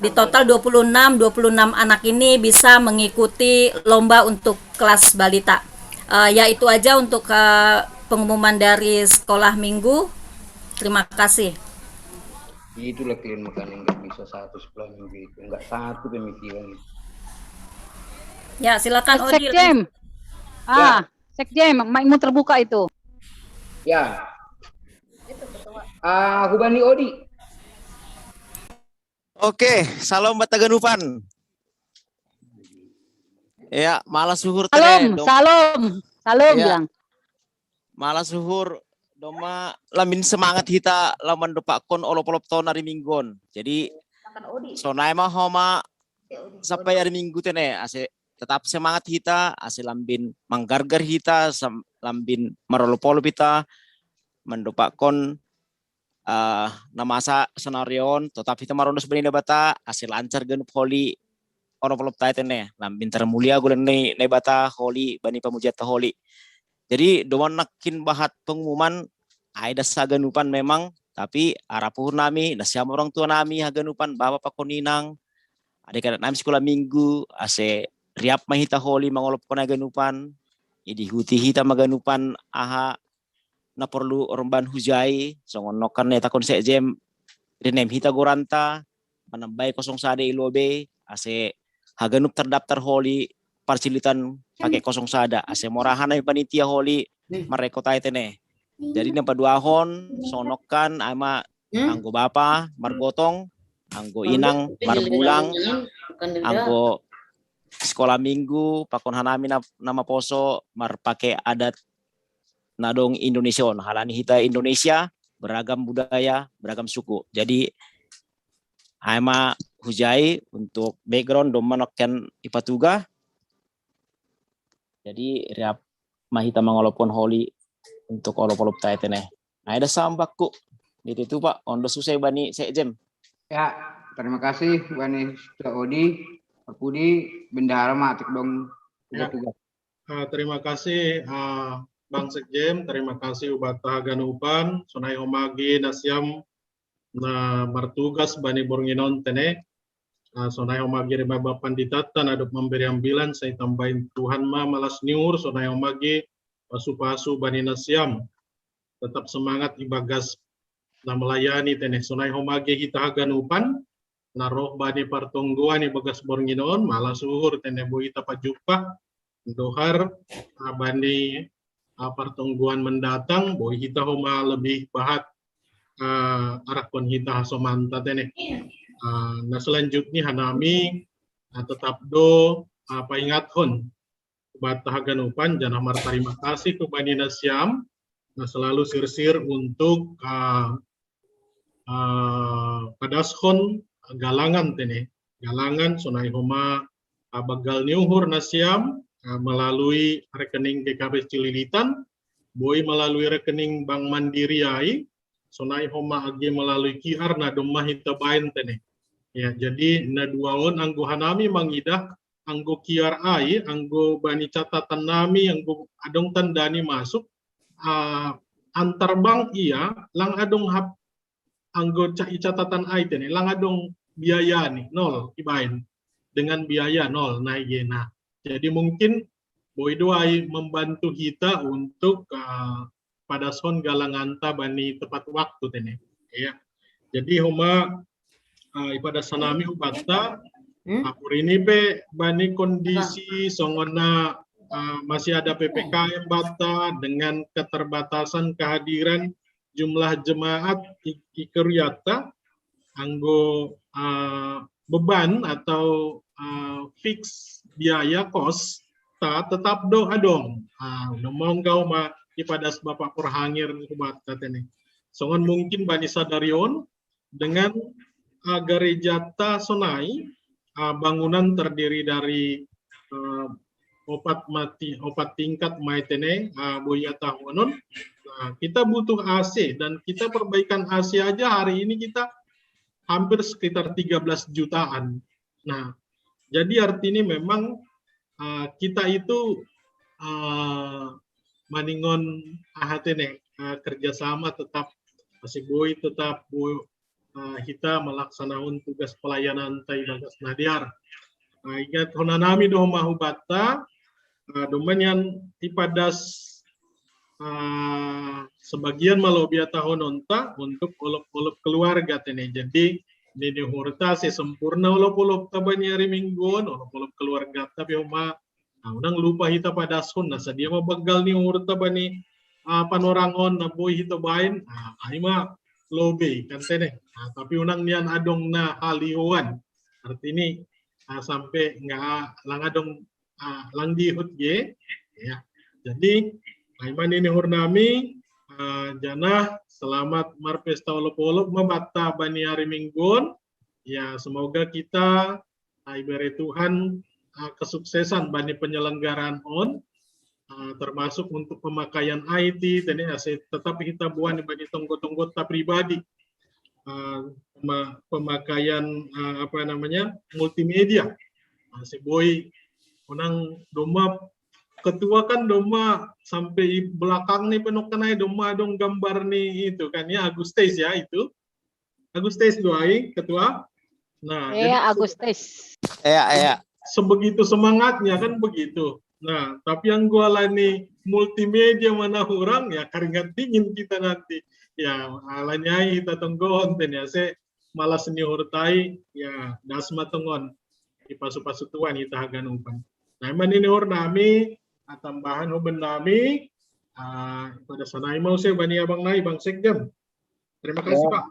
di total dua puluh enam, dua puluh enam anak ini bisa mengikuti lomba untuk kelas balita. Uh, ya itu aja untuk uh, pengumuman dari sekolah minggu. Terima kasih. Itulah kalian makanya nggak bisa satu sekolah minggu itu, nggak satu pemikiran. Ya, silakan Odi. Sekjen. Ah, Sekjen, mic-mu terbuka itu. Ya. Ah, hubani Odi. Oke, salam bataganupan. Ya, malas suhur. Salam, salam, salam Ya. Bilang. Malas suhur, doma lamin semangat hita laman dopakkon olop-olop ton ari minggon. Jadi sonai ma homa sampai ari minggu tene ase tetap semangat hita, ase lambin manggargar hita, lambin marolop-olop hita mandopakkon uh, na masa sonarion tetap hita marondos bani Debata ase lancar ganup holi olop-olop taite ne, lambin termulia gula ne, Naibata holi bani pamujiatta holi. Jadi doman nakkin bahat pengumuman, ai das haganupan memang, tapi arapuhur nami, nasiam orang tua nami haganupan, bapa pakon inang, adik-adik nami sekolah minggu, ase riap ma hita holi mangolophon haganupan, idihuti hita maganupan aha na porlu romban hujai, songon nokkan ne takon sekjen, rinem hita goranta, manambai kosong sada i lobei, ase haganup terdaftar holi parcilitan pake kosong sada, ase morahan ai panitia holi mareko taite ne. Jadi na paduahon, songon nokkan, ama anggo bapa margotong, anggo inang marbulang, anggo sekolah minggu, pakon hanami na, na maposo marpake adat na dong Indonesia on. Halani hita Indonesia, beragam budaya, beragam suku. Jadi, ai ma hujai untuk background, domma nokkan ipatuga. Jadi, riap ma hita mangolophon holi untuk olop-olop taite ne. Ai das sambakku. Di tupa, on do susah bani sekjen. Ya, terima kasih bani Odi, Pudi, bendahara ma atik dong tugas-tugas. Ah, terima kasih, ah, Bang Sekjen, terima kasih Ubata haganupan, sonai homa age nasiam na martugas bani borngin on tene. Ah, sonai homa age rima bapa panditatta na dob mambere ambilan, sai tambahi Tuhan ma malas ni uhur, sonai homa age pasu-pasu bani nasiam. Tetap semangat ibagas na melayani tene, sonai homa age hita haganupan na roh bani partonggoan ibagas borngin on, malas uhur tene boi hita pajumpang, dohar, ah, bani, ah, partonggoan mendatang, boi hita homa lebih bahat, ah, arakhon hita hasomanta tene. Ah, na selanjutnya hanami, ah, tetap do, ah, paingathon Ubata haganupan, janah martarima kasih tu bani nasiam, na selalu sirsir untuk, ah, ah, padashon galangan tene. Galangan sonai homa, ah, banggal ni uhur nasiam, ah, melalui rekening G K P Cililitan, boi melalui rekening Bank Mandiri ai, sonai homa age melalui Q R na domma hita baen tene. Ya, jadi na dua on anggo hanami mangidah anggo Q R ai, anggo bani catatan nami, anggo adong tanda ni masuk, ah, antar bank ia, lang adong hap, anggo ca-, i catatan ai tene, lang adong biaya ni, nol, ibaen. Dengan biaya nol, na ige na. Jadi mungkin boi do ai membantu hita untuk, ah, padashon galanganta bani tepat waktu tene. Ya. Jadi homa, ah, ipadas hanami Ubata, apur ini pe bani kondisi songon na, ah, masih ada P P K M bata dengan keterbatasan kehadiran jumlah jemaat i-, i kuriatta, anggo, ah, beban atau, ah, fix biaya kos ta tetap do adong. Ah, na molo homa ipadas Bapak Perhangir Ubata tene. Songon mungkin bani sadari on dengan, ah, garejata sonai, ah, bangunan terdiri dari, ah, opat mati, opat tingkat ma tene, ah, boi hatahonon. Nah, kita butuh A C dan kita perbaikan A C aja hari ini kita hampir sekitar tiga belas jutaan. Nah, jadi artinya memang, ah, kita itu, ah, maningon aha tene, ah, kerjasama tetap masih boi tetap boi, ah, hita malaksanahon tugas pelayananta ibagas na dear. Ah, ingathon hanami do homa Ubata, ah, domma nian ipadas, ah, sebagian ma lobei hatahononta untuk olop-olop keluarga tene. Jadi nini uhurta ase sempurna olop-olopta bani ari Minggu on, olop-olop keluargata pe homa, ah, unang lupa hita padashon, na sadia ma banggal ni uhurta bani, ah, panorang on na boi hita baen, ah, ai ma lobei kan tene. Ah, tapi unang nian adong na halihouan. Artini, ah, sampe nga lang adong, ah, lang diihut ge. Ya. Jadi ai ma nini uhur nami, ah, janah selamat marpesta olop-olop ma banta bani ari Minggu on. Ya, semoga kita, ah, ibere Tuhan, ah, kesuksesan bani penyelenggaraan on, ah, termasuk untuk pemakaian I T tene ase tetap hita boan bani tonggo-tonggota pribadi. Ah, pema-, pemakaian, ah, apa namanya, multimedia. Nah, si Boy, unang domma ketua kan domma sampai belakang nih penok kenai domma dong gambar nih itu kan ya Agustes ya itu. Agustes doai ketua. Nah, jadi Iya, Agustes. Iya, iya. sebegitu semangatnya kan begitu. Nah, tapi yang gua alani multimedia mana orang ya keringat dingin kita nanti. Ya, alanya kita tonggohon ten ya se malas ni hortai ya dasma tongon ipasu-pasu tuan ita haganupan. Nah, emang ini hor nami tambahan hoben nami ah, pada sanai mau saya bani abang nai bang sekjen. Terima kasih Pak.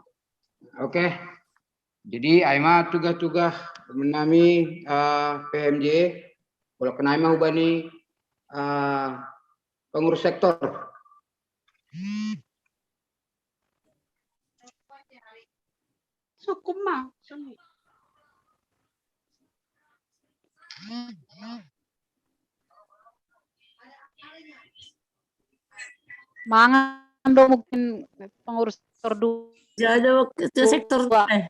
Oke. Jadi aima tugas-tugas menami eh, P M J. Kalau kenai mau bani eh, pengurus sektor. Sukuma. Mangan dong mungkin pengurus sektor dua. Jadi waktu itu sektor Dua. Eh,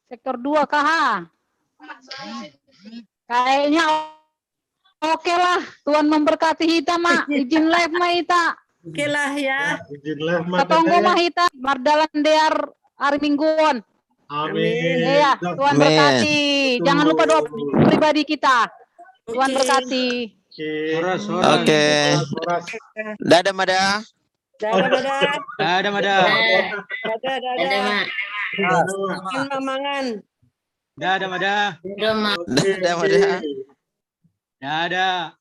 Sektor dua K H. Kayaknya oke lah. Tuhan memberkati kita, Mak. Izin live, Mak, kita. Oke lah ya. Izin live Mak. Katonggo mah kita mardalan dear hari Mingguan. Amin. Iya, Tuhan Amin. Berkati. Jangan lupa doa pribadi kita. Tuhan Oke. Berkati. Oke. Horas, horas. Oke. Horas. Dadah, Mada. Dadah, dadah. Dadah, Mada. Dadah, dadah. Makan mamangan. Dadah, Mada. Dadah, Mada. Dadah.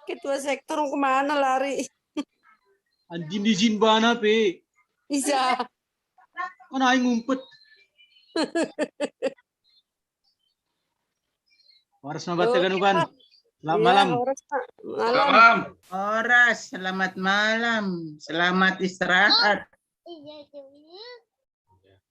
Ketua sektor mau kemana lari? Anjing di jin bana pe. Bisa. Kan aing ngumpet. Horas mabat Oke, Teganukan. Pak. Selamat Iya, malam. Horas, Pak. Malam. Horas, selamat malam. Selamat istirahat.